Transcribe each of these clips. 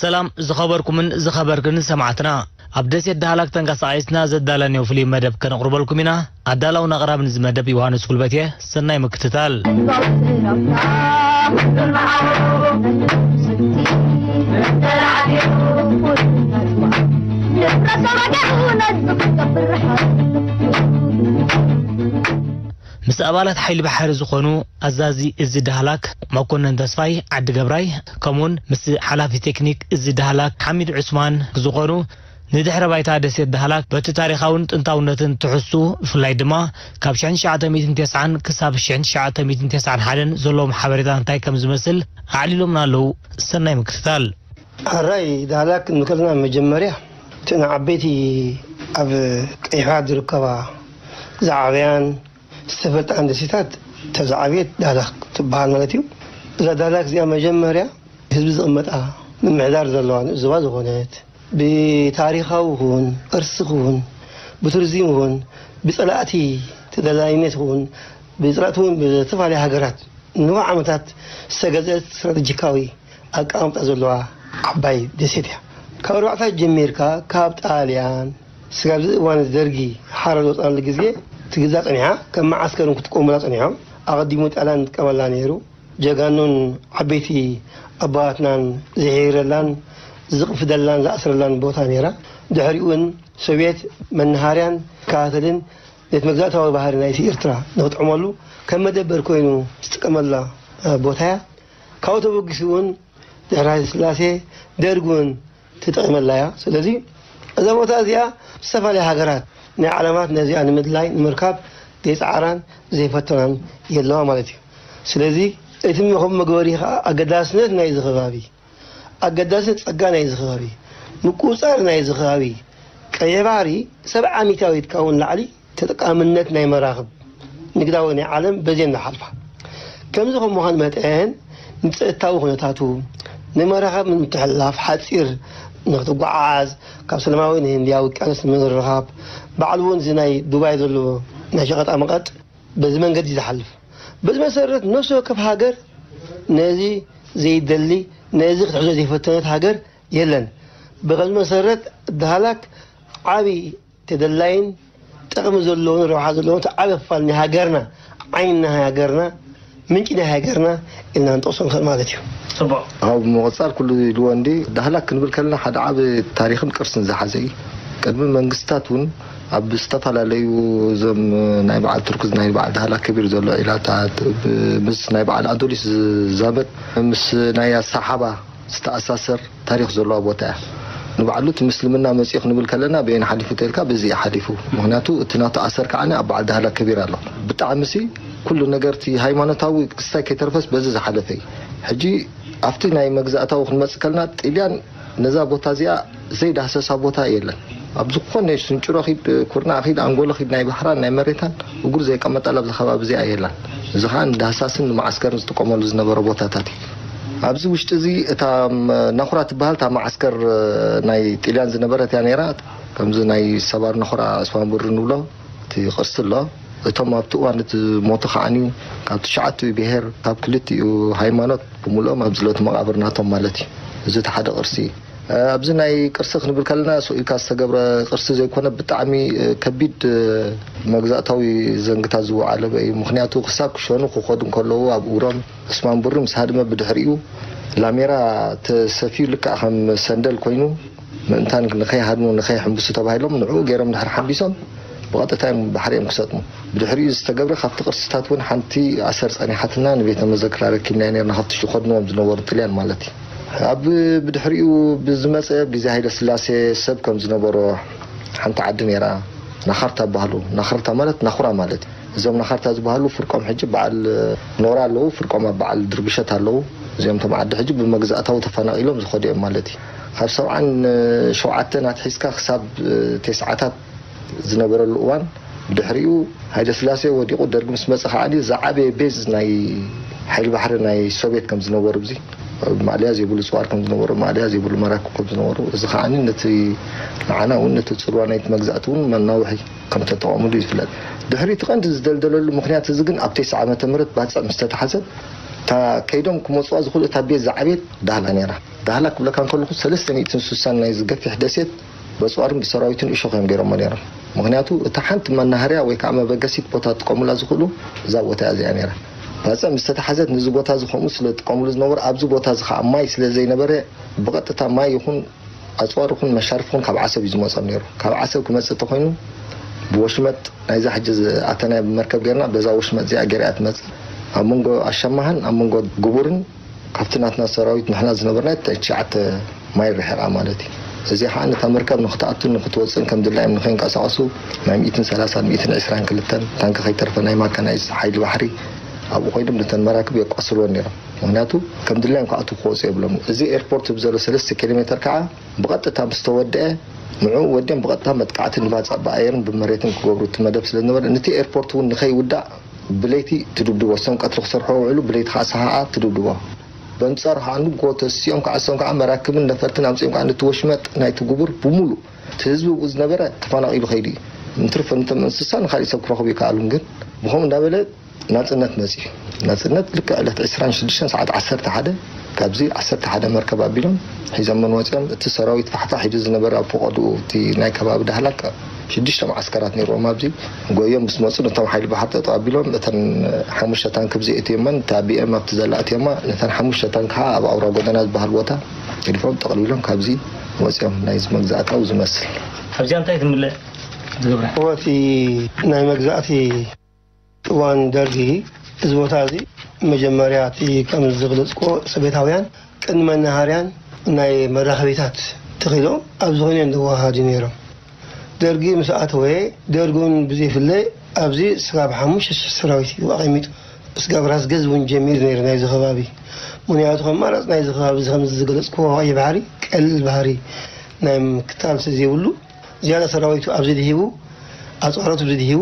ሰላም ዝኸበርኩምን ዝኸበርክን ሰማዕትና፣ ኣብ ደሴት ዳህላክ ተንቀሳቒስና ዘዳለናዮ ፍሉይ መደብ ከነቕርበልኩም ኢና። ኣዳላውን ኣቕራብን እዚ መደብ ዮሃንስ ጉልበት እየ። ሰናይ ምክትታል። ምስ ኣባላት ሓይሊ ባሕሪ ዝኾኑ ኣዛዚ እዚ ዳህላክ መኮነን ተስፋይ ዓዲ ገብራይ፣ ከምኡውን ምስ ሓላፊ ቴክኒክ እዚ ዳህላክ ሓሚድ ዑስማን ዝኾኑ፣ ንድሕረ ባይታ ደሴት ዳህላክ በቲ ታሪኻውን ጥንታውነትን ትሕዝቱ፣ ብፍላይ ድማ ካብ ሽሕን ትሽዓተ ሚእትን ተስዓን ክሳብ ሽሕን ትሽዓተ ሚእትን ተስዓን ሓደን ዘለዎም ሓበሬታ እንታይ ከም ዝመስል ኣዕሊሎምና ኣለዉ። ሰናይ ምክትታል። ሕራይ ዳህላክ ክንብል ከለና፣ መጀመርያ እተን ዓበይቲ ኣብ ቀይሕ ባሕሪ ዝርከባ ዝዓበያን ዝተፈልጣን ደሴታት፣ እታ ዝዓበየት ዳህላክ ትበሃል ማለት እዩ። እዛ ዳህላክ እዚኣ መጀመርያ ህዝቢ ዝቕመጣ፣ ምምሕዳር ዘለዋ ንኡስ ዞባ ዝኾነት፣ ብታሪኻዊ ይኹን ቅርሲ ይኹን ብቱሪዝም ይኹን ብጸላእቲ ተደላይነት ይኹን ብጸላእቲ እውን ብዝተፈላለያ ሃገራት ንነዊሕ ዓመታት ዝተገዝአት ስትራተጂካዊ ኣቀማምጣ ዘለዋ ዓባይ ደሴት እያ። ካብ ኣርባዕታት ጀሚርካ፣ ካብ ጣልያን ስጋብ እዚ እዋን ደርጊ ሓራ ዝወፅኣሉ ግዜ ትግዛእ ፀኒሓ፣ ከም መዓስከር እውን ክጥቀሙላ ፀኒሖም። ኣቐዲሙ ጣልያን ዝጥቀመላ ነይሩ። ጀጋኑን ዓበይቲ ኣቦታትናን ዝሕይረላን ዝቕፍደላን ዝኣስረላን ቦታ ነይራ። ድሕሪኡ እውን ሶቪየት መናሃርያን መከታተልን ነቲ መግዛእታዊ ባህሪ ናይቲ ኤርትራ ንኽጥዕመሉ ከም መደበር ኮይኑ ዝጥቀመላ፣ እ፣ ቦታ እያ። ካብኡ ተበጊሱ እውን ድሕሪ ሃይለ ስላሴ ደርግ እውን ተጠቒመላ እያ። ስለዚ እዛ ቦታ እዚኣ ዝተፈላለያ ሃገራት ናይ ዓለማት ነዚኣ ንምድላይ ንምርካብ ዘይጸዓራን ዘይፈተናን የለዋ ማለት እዩ። ስለዚ እቲ መኸም መግበሪ ኸኣ ኣገዳስነት ናይዚ ከባቢ፣ ኣገዳስነት ጸጋ ናይዚ ከባቢ፣ ምቁጽጻር ናይዚ ከባቢ ቀይሕ ባሕሪ ሰብዓ ሚእታዊት ካብኡ ንላዕሊ ተጠቃምነት ናይ መራኽብ ንግዳዊ ናይ ዓለም በዚአን ዝሓልፋ። ከምዚ ከም ምዃኑ መጠን ንጸጥታዊ ኩነታቱ፣ ንመራኽብ ንምትሕልላፍ ሓጺር ንክትጓዓዝ፣ ካብ ሰላማዊ ንህንድያ ውቅያኖስ ንምርኻብ፣ ባዕሉ እውን እዚ ናይ ዱባይ ዘሎ ናይ ሸቐጣ መቐጥ በዚ መንገዲ ዝሓልፍ። በዚ መሰረት ነፍሲ ወከፍ ሃገር ነዚ ዘይደሊ፣ ነዚ ክትሕዞ ዘይፈተነት ሃገር የለን። ብኸዚ መሰረት ዳህላክ ዓቢ ተደላይን ጥቕሚ ዘለዎን ረብሓ ዘለዎን እቲ ዓቢ ክፋል ናይ ሃገርና፣ ዓይኒ ናይ ሃገርና፣ ምንጪ ናይ ሃገርና ኢልና ንጠቕሶ ንኽእል ማለት እዩ። ጽቡቕ። ኣብ ምቕጻል ኩሉ ኢልዎ እንዲ ዳህላክ ክንብል ከለና ሓደ ዓቢ ታሪኽን ቅርስን ዝሓዘ እዩ። ቅድሚ መንግስታት እውን ኣብ ዝተፈላለዩ እዞም ናይ በዓል ቱርክ፣ ናይ በዓል ዳህላክ ከቢር ዘሎ ዒላታት፣ ብ-፣ ምስ ናይ በዓል ኣዶሊስ ዝዛመድ፣ ምስ ናይ ኣሰሓባ ዝተኣሳሰር ታሪኽ ዘለዋ ቦታ እያ። ንባዕሉ እቲ ምስልምና መጺኡ ክንብል ከለና ብየን ሓሊፉ ተልካ በዚ እዩ ሓሊፉ። ምኽንያቱ እቲ ናቱ ኣሰር ከዓኒ ኣብ በዓል ዳህላክ ከቢር ኣሎ። ብጣዕሚ ሲ ኩሉ ነገር እቲ ሃይማኖታዊ ክስታይ ከይተርፈስ በዚ ዝሓለፈ እዩ። ሕጂ ኣብቲ ናይ መግዛእታዊ ክንመጽእ ከለና ጥልያን ነዛ ቦታ እዚኣ ዘይዳህሰሳ ቦታ የለን። ኣብ ዝኾነ ስንጭሮ ኺድ፣ ኩርናዕ ኺድ፣ ኣንጎሎ ኺድ፣ ናይ ባሕራን ናይ መሬታን እግሩ ዘይቀመጠላ ኣብዚ ከባቢ እዚኣ የላን። እዚ ኸኣ ንዳህሳስን ንመዓስከርን ዝጥቀመሉ ዝነበረ ቦታታት እዩ። ኣብዚ ውሽጢ እዚ እታ ም-፣ ናኹራ ትበሃል እታ መዓስከር ናይ ጥልያን ዝነበረት እያ ነይራ። ከምዚ ናይ ሰባር ናኹራ፣ ዕስማን ቡሪ ንብሎ እቲ ቅርሲ ኣሎ። እቶም ኣብቲ እዋን እቲ ሞቱ ከዓኒ ካብ ትሽዓቲኡ ብሄር፣ ካብ ክልቲኡ ሃይማኖት ብምልኦም ኣብዚ ለቲ መቓብር ናቶም ማለት እዩ። እዚ እቲ ሓደ ቅርሲ እዩ። ኣብዚ ናይ ቅርሲ ክንብል ከለና ስቕ ኢልካ ዝተገብረ ቅርሲ ዘይኮነ ብጣዕሚ ከቢድ መግዛእታዊ ዘንግታት ዝወዓለበ እዩ። ምኽንያቱ ክሳብ ክሸኑ ክኸዱ እንከለዉ ኣብ እግሮም ዕስማን ቡሪ ምስ ሃድመ ብድሕሪኡ ላሜራ ተሰፍዩ ልክዕ ከም ሰንደል ኮይኑ ምእንታን ንኸይሃድሙ ንኸይሕምብሱ ተባሂሎም ንዕኡ ገይሮም ድሕሪ ሓምቢሶም ብቐጥታ እዮም ባሕሪ እዮም ክሰጥሙ። ብድሕሪኡ ዝተገብረ ካብቲ ቅርስታት እውን ሓንቲ ኣሰር ጸኒሓትና ንቤተ መዘክር ኣረኪብናዮ ነርና ካብቲ ዝኸድንዎም ዝነበሩ ጥልያን ማለት እዩ። ኣብ ብድሕሪኡ ብዝመጸ ግዜ ሃይለ ስላሴ ሰብ ከም ዝነበሮ ሓንቲ ዓዲ ነይራ ናኻርታ ይበሃሉ። ናኻርታ ማለት ናኹራ ማለት እዩ። እዞም ናኻርታ ዝበሃሉ ፍርቆም ሕጂ በዓል ኖራ ኣለዉ፣ ፍርቆም ኣብ በዓል ድርብሸት ኣለዉ። እዚኦም እቶም ዓዲ ሕጂ ብመግዛእታዊ ተፈናቒሎም ዝኸዱ እዮም ማለት እዩ። ካብ ሰብዓን ሸውዓተን ኣትሒዝካ ክሳብ ተስዓታት ዝነበረሉ እዋን ድሕሪኡ ሃይለ ስላሴ ወዲቑ ደርጊ ምስ መጸ ከዓኒ ዝዓበየ ቤዝ ናይ ሓይሊ ባሕሪ ናይ ሶቪየት ከም ዝነበሩ እዚ ማእለያ ዘይብሉ ጽዋር ከም ዝነበሩ፣ ማእለያ ዘይብሉ መራክብ ከም ዝነበሩ፣ እዚ ከዓኒ ነቲ ንዓና እውን ነቲ ጽልዋ ናይቲ መግዛእቲ እውን መናውሒ ከም ተጠቐሙሉ ይፍለጥ። ድሕሪቲ ቀንዲ ዝደልደለሉ ምኽንያት እዚ ግን ኣብ ተስዓ ዓመተ ምህረት ባጽዕ ምስ ተታሕዘት እታ ከይዶም ክመጽዋ ዝኽእሉ እታ ቤት ዝዓበየት ዳህላ ነይራ። ዳህላ ክብለካ እንከለኹ ሰለስተ ሚእትን ስሳን ናይ ዝገፊሕ ደሴት በጽዋርን ብሰራዊትን እሾኽ እዮም ገይሮሞ ነይሮም። ምኽንያቱ እታ ሓንቲ መናሃርያ ወይ ከዓ መበገሲት ቦታ ዝጥቀሙላ ዝኽእሉ እዛ ቦታ እዚኣ ነይራ። ባጽዕ ምስ ተታሓዘት ነዚ ቦታ እዚ ከምኡ ስለ ዝጥቀሙሉ ዝነበሩ ኣብዚ ቦታ እዚ ከዓ ማይ ስለ ዘይነበረ ብቐጥታ ማይ ይኹን ኣፅዋር ይኹን መሻርፍ ይኹን ካብ ዓሰብ እዩ ዝመፆም ነይሩ። ካብ ዓሰብ ክመፅእ ተኮይኑ ብወሽመጥ ናይዛ ሕጂ ዝኣተናያ ብመርከብ ገይርና በዛ ወሽመጥ እዚኣ ገይራ እያ ትመፅእ። ኣብ መንጎ ኣሸማሃን ኣብ መንጎ ግቡርን ካብቲ ናትና ሰራዊት ንሕና ዝነበርና ትሽዓተ ማይል ርሒቓ ማለት እዩ። እዚ ከዓ ነታ መርከብ ንክትኣቱን ንክትወፅእን ከም ድላዮም ንከይንቀሳቀሱ ናይ ሚእትን ሰላሳን ሚእትን ዕስራን ክልተን ታንኪ ከይተርፈ ናይ ማካናይዝ ሓይሊ ባሕሪ ኣብኡ ኮይኖም ነተን መራክብ የቋስልወን ነይሮም። ምክንያቱ ከም ድላዮም ክኣቱ ክወፁ የብሎም። እዚ ኤርፖርት ብዘሎ ሰለስተ ኪሎ ሜተር ከዓ ብቐጥታ ምስ ተወደአ ንዕኡ ወዲኦም ብቐጥታ መጥቃዕቲ ንባፅዕ ብኣየርን ብመሬትን ክገብሩ እቲ መደብ ስለ ዝነበረ ነቲ ኤርፖርት እውን ንከይውዳእ ብለይቲ ትድብድቦ። እሶም ቀትሪ ክሰርሑ ውዕሉ ብለይቲ ከዓ ሰሓዓ ትድብድቦ። በንጻሩ ከዓ ንጎ ተሲኦም ከዓ እሶም ከዓ መራክብን ነፈርትን ኣምጺኦም ከዓ ነቲ ወሽመጥ ናይቲ ግቡር ብምሉእ እቲ ህዝቢ ብኡ ዝነበረ ተፈናቒሉ ከይዱ እዩ። እንትርፎ ንቶም እንስሳ ንካሊእ ሰብ ክረኽቡ ይከኣሉን ግን ብኸምኡ እንዳበለ ናጽነት መጺኡ። ናጽነት ልክዕ ዕለት ዕስራን ሽዱሽተን ሰዓት ዓሰርተ ሓደ ካብዚ ዓሰርተ ሓደ መርከብ ኣቢሎም ሒዞመን ወጺኦም። እቲ ሰራዊት ፋሕፋሕ ኢሉ ዝነበረ ኣብ ፈቐድኡ እቲ ናይ ከባቢ ዳህላክ ሽዱሽተ መዓስከራት ነይርዎም ኣብዚ ጎዮም ምስ መጹ ነቶም ሓይሊ ባሕሪ ጠጠው ኣቢሎም እተን ሓሙሽተ ታንክ ብዚ እትዮመን እታ ቢኤም ኣብቲ ዘላ እትዮማ ነተን ሓሙሽተ ታንክ ከዓ ኣብ ኣውራ ጎደና ዝበሃል ቦታ ገዲፎም ጠቕሊሎም ካብዚ ወፂኦም ናይዚ መግዛእታዊ ዝመስል ኣብዚኣ እንታይ ትምልእ ዝገብረ እቲ ናይ መግዛእቲ እዋን ደርጊ እዚ ቦታ እዚ መጀመርያ እቲ ከም ዝግለፅኮ ሰቤታውያን ቅድሚ መናሃርያን ናይ መራኸቢታት ተኺሎም ኣብዚ ኮይኖም ዝወሃሃዱ ነይሮም። ደርጊ ምስ ኣተወ ደርጊ እውን ብዘይፍለ ኣብዚ ስጋብ ሓሙሽተ ሽሕ ሰራዊት እዩ ኣቐሚጡ። ስጋብ ራስ ገዝ እውን ጀሚሩ ነይሩ ናይዚ ከባቢ። ምክንያቱ ከም ኣማራፂ ናይዚ ከባቢ እዚ ከም ዝገለፅኩዎ ቀይሕ ባሕሪ ቀሊል ባህሪ ናይ ምክታል ስለ ዘይብሉ ዝያዳ ሰራዊቱ ኣብዚ ድሂቡ ኣፅዋራቱ ኣብዚ ድሂቡ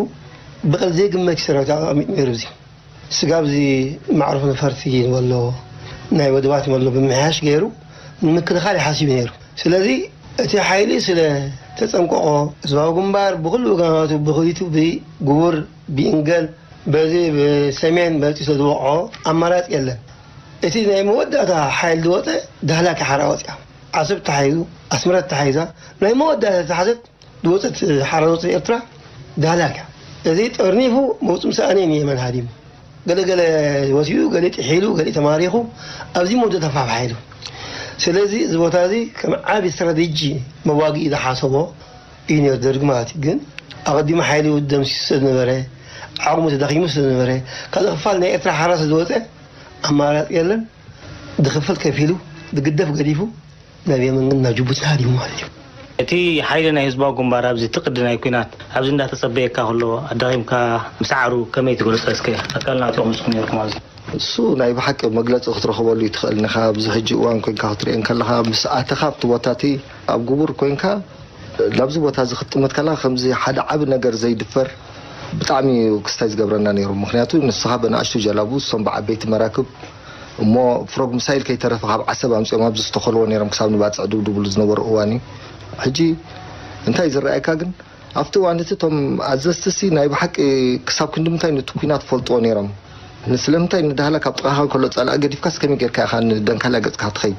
ብቐል ዘይግመት ሰራዊት ኣቐሚጡ ነይሩ። እዚ ስጋብ እዚ ማዕርፉ ነፈርቲ ዝበሎ ናይ ወደባት ይመሎ ብምሕያሽ ገይሩ ንምክልኻል ይሓስብ ነይሩ። ስለዚ እቲ ሓይሊ ስለ ተጸንቀቆ ህዝባዊ ግንባር ብኹሉ ወገናቱ ብኽሊቱ ብጉቡር ብኢንገል በዚ ብሰሜን በልጺ ስለ ዝወቕዖ ኣማራጺ የለን። እቲ ናይ መወዳእታ ሓይሊ ዝወፀ ዳህላክ ሓራ ወፅያ ዓሰብ ተሓይዙ ኣስመረት ተሓይዛ ናይ መወዳእታ ተሓዘት ዝወፀት ሓራ ዝወፀት ኤርትራ ዳህላክ እያ። እዚ ጠርኒፉ መውፅም ሰኣነ ንየመን ሃዲሙ ገለገለ ወሲኡ ገሊ ጥሒሉ ገሊ ተማሪኹ ኣብዚ ሞዶ ተፋፍሓ ኢሉ። ስለዚ እዚ ቦታ እዚ ከም ዓቢ ስትራቴጂ መዋግኢ ዝሓሰቦ እዩ ነይሩ ደርግ ማለት እዩ። ግን ኣቐዲሙ ሓይሉ ደምሲሱ ስለ ዝነበረ ዓቕሙ ተዳኺሙ ስለ ዝነበረ ካብዚ ክፋል ናይ ኤርትራ ሓራ ስለ ዝወፀ ኣማራፂ የለን። ዝኽፈል ከፊሉ ዝግደፍ ገዲፉ ናብ የመን ግን ናብ ጅቡቲ ሃዲሙ ማለት እዩ። እቲ ሓይሊ ናይ ህዝባዊ ግንባር ኣብዚ እቲ ቅዲ ናይ ኲናት ኣብዚ እንዳተጸበየካ ከሎ ኣዳኺምካ ምስዓሩ ከመይ ትገልጾ እስከ? ኣካል ናቶም ንስኹም ነርኩም ኣብዚ። እሱ ናይ ብሓቂ መግለጺ ክትረኽበሉ ይትኽእል ኢኻ። ኣብዚ ሕጂ እዋን ኮይንካ ክትሪኦ እንከለኻ ምስ ኣተኻ ኣብቲ ቦታ እቲ ኣብ ግቡር ኮይንካ ናብዚ ቦታ እዚ ክትጥመት ከለኻ ከምዚ ሓደ ዓቢ ነገር ዘይድፈር ብጣዕሚ እዩ ክስታይ ዝገብረና ነይሩ። ምኽንያቱ ንስኻ ብንኣሽቱ ጀላቡ እሶም ብዓበይቲ መራክብ እሞ ፍሮግ ምሳይል ከይተረፈ ካብ ዓሰብ ኣምፂኦም ኣብዚ ዝተኸልዎ ነይሮም ክሳብ ንባፅዕ ድብድብሉ ዝነበሩ እዋን እዩ። ሕጂ እንታይ ዝረኣየካ ግን ኣብቲ እዋን እቲ እቶም ኣዘዝቲ ሲ ናይ ብሓቂ ክሳብ ክንዲ ምንታይ ነቲ ኲናት ፈልጥዎ ነይሮም። ንስለምንታይ ንዳህላ ካብ ጥቓኻ ከሎ ጸላኢ ገዲፍካስ ከመይ ጌርካ ኢኻ ንደንካልያ ገጽካ ክትኸይድ?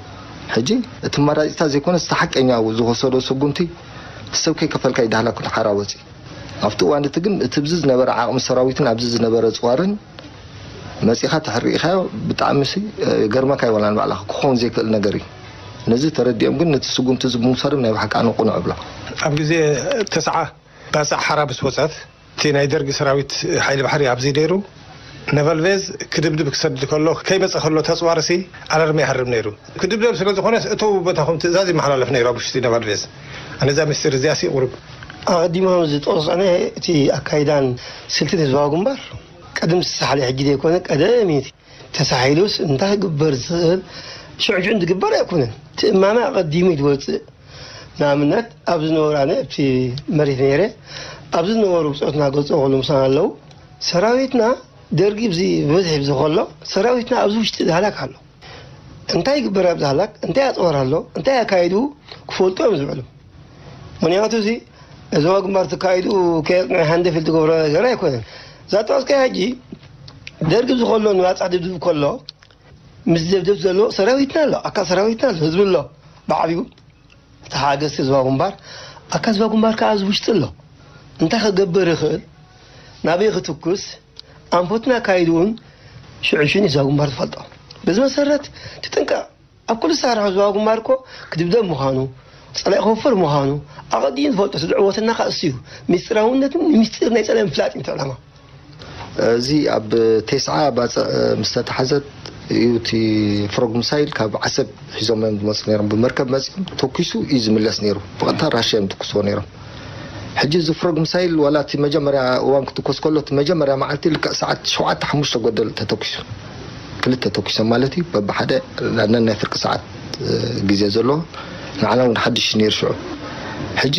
ሕጂ እቲ ኣማራጺታት ዘይኮነስ እቲ ሓቀኛ ዝወሰዶ ስጉምቲ እቲ ሰብ ከይከፈልካ እዩ ዳህላ ክንሓራ ወጺኡ። ኣብቲ እዋን እቲ ግን እቲ ብዚ ዝነበረ ዓቕሚ ሰራዊትን ኣብዚ ዝነበረ ጽዋርን መጺኻ ተሕሪኢኻዮ ብጣዕሚ ሲ ገርመካ እዩ ዋላ ንባዕልኻ ክኸውን ዘይክእል ነገር እዩ። ነዚ ተረዲኦም ግን ነቲ ስጉምቲ እዚ ብምውሳዶም ናይ ብሓቂ ኣነ ቅኑዕ እብሎ። ኣብ ግዜ ተስዓ ባጽዕ ሓራ ምስ ወጸት እቲ ናይ ደርጊ ሰራዊት ሓይሊ ባሕሪ ኣብዚ ነይሩ ነበልቬዝ ክድብድብ ክሰድድ ከሎ ከይመጸ ከሎ ተጽዋርሲ ኣላርም ይሃርም ነይሩ። ክድብደብ ስለ ዝኾነስ እተው በታኹም ትእዛዝ ይመሓላለፍ ነይሩ ኣብ ውሽጢ ነበልቬዝ። ኣነ እዛ ምስጢር እዚኣሲ ቁሩብ ኣቐዲሙ ከም ዝጠቕሶ ኣነ እቲ ኣካይዳን ስልትን ህዝባዊ ግንባር ቅድም ዝተሳሕለ ሕጂ ዘይኮነ ቀደም እዩ። ተሳሒሉስ እንታይ ክግበር ዝኽእል ሽዑ ሽዑ ዝግበር ኣይኮነን። እቲ እማመ ኣቐዲሙ እዩ ዝወፅእ። ንኣብነት ኣብ ዝነበሩ ኣነ ኣብቲ መሬት ነይረ ኣብዚ ዝነበሩ ብፆትና ገልፆ ከሉ ምሳና ኣለዉ ሰራዊትና ደርጊ ብዚ ብብዝሒ ብዚ ከሎ ሰራዊትና ኣብዚ ውሽጢ ዳህላክ ኣሎ። እንታይ ይግበር ኣብዚ ሃላክ፣ እንታይ ኣፅዋር ኣሎ፣ እንታይ ኣካይዱ ክፈልጡ እዮም ዝውዕሉ። ምክንያቱ እዚ እዞባ ግንባር ተካይዱ ከየፅንዐ ሃንደፊል ትገብሮ ነገር ኣይኮነን። እዛ ጠቐስካያ ሕጂ ደርጊ ዝኸሎ ንባፅዕ ድብድብ ከሎ ምስ ደብደብ ዘሎ ሰራዊትና ኣሎ፣ ኣካል ሰራዊትና ኣሎ፣ ህዝቢ ኣሎ ብዓቢኡ። እቲ ሓገዝቲ ህዝባዊ ግንባር ኣካል ህዝባዊ ግንባር ከዓ ኣብዚ ውሽጢ ኣሎ። እንታይ ክገብር ይኽእል፣ ናበይ ክትኩስ፣ ኣንፈትና ኣካይድኡን ሽዑ ሽዑ ንህዝባዊ ግንባር ትፈልጦ። በዚ መሰረት ትጥንቀቕ። ኣብ ኩሉ ዝሰራሑ ህዝባዊ ግንባር እኮ ክድብደብ ምዃኑ፣ ጸላኢ ክወፍር ምዃኑ ኣቐዲሙ ዝፈልጦ ስድዕወትና ከኣ እሱ እዩ። ምስጢራውነትን ምስጢር ናይ ጸላኢ ምፍላጥ እዩ እቲ ዕላማ። እዚ ኣብ ቴስዓ ባጽዕ ምስ ተታሕዘት እዩ እቲ ፍሮግ ሚሳይል ካብ ዓሰብ ሒዞም እዮም ዝመፁ ነይሮም። ብመርከብ መፂኦም ተኩሱ እዩ ዝምለስ ነይሩ። ብቐጥታ ራሽያ እዮም ትኩስዎ ነይሮም። ሕጂ እዚ ፍሮግ ሚሳይል ዋላ እቲ መጀመርያ እዋን ክትኮስ ከሎ እቲ መጀመርያ መዓልቲ ልክዕ ሰዓት ሸውዓተ ሓሙሽተ ጎደል ተተኩሱ። ክልተ ተኩሶም ማለት እዩ። በብሓደ ነናይ ፍርቂ ሰዓት ግዜ ዘለዎ ንዓና እውን ሓድሽ ነይሩ ሽዑ። ሕጂ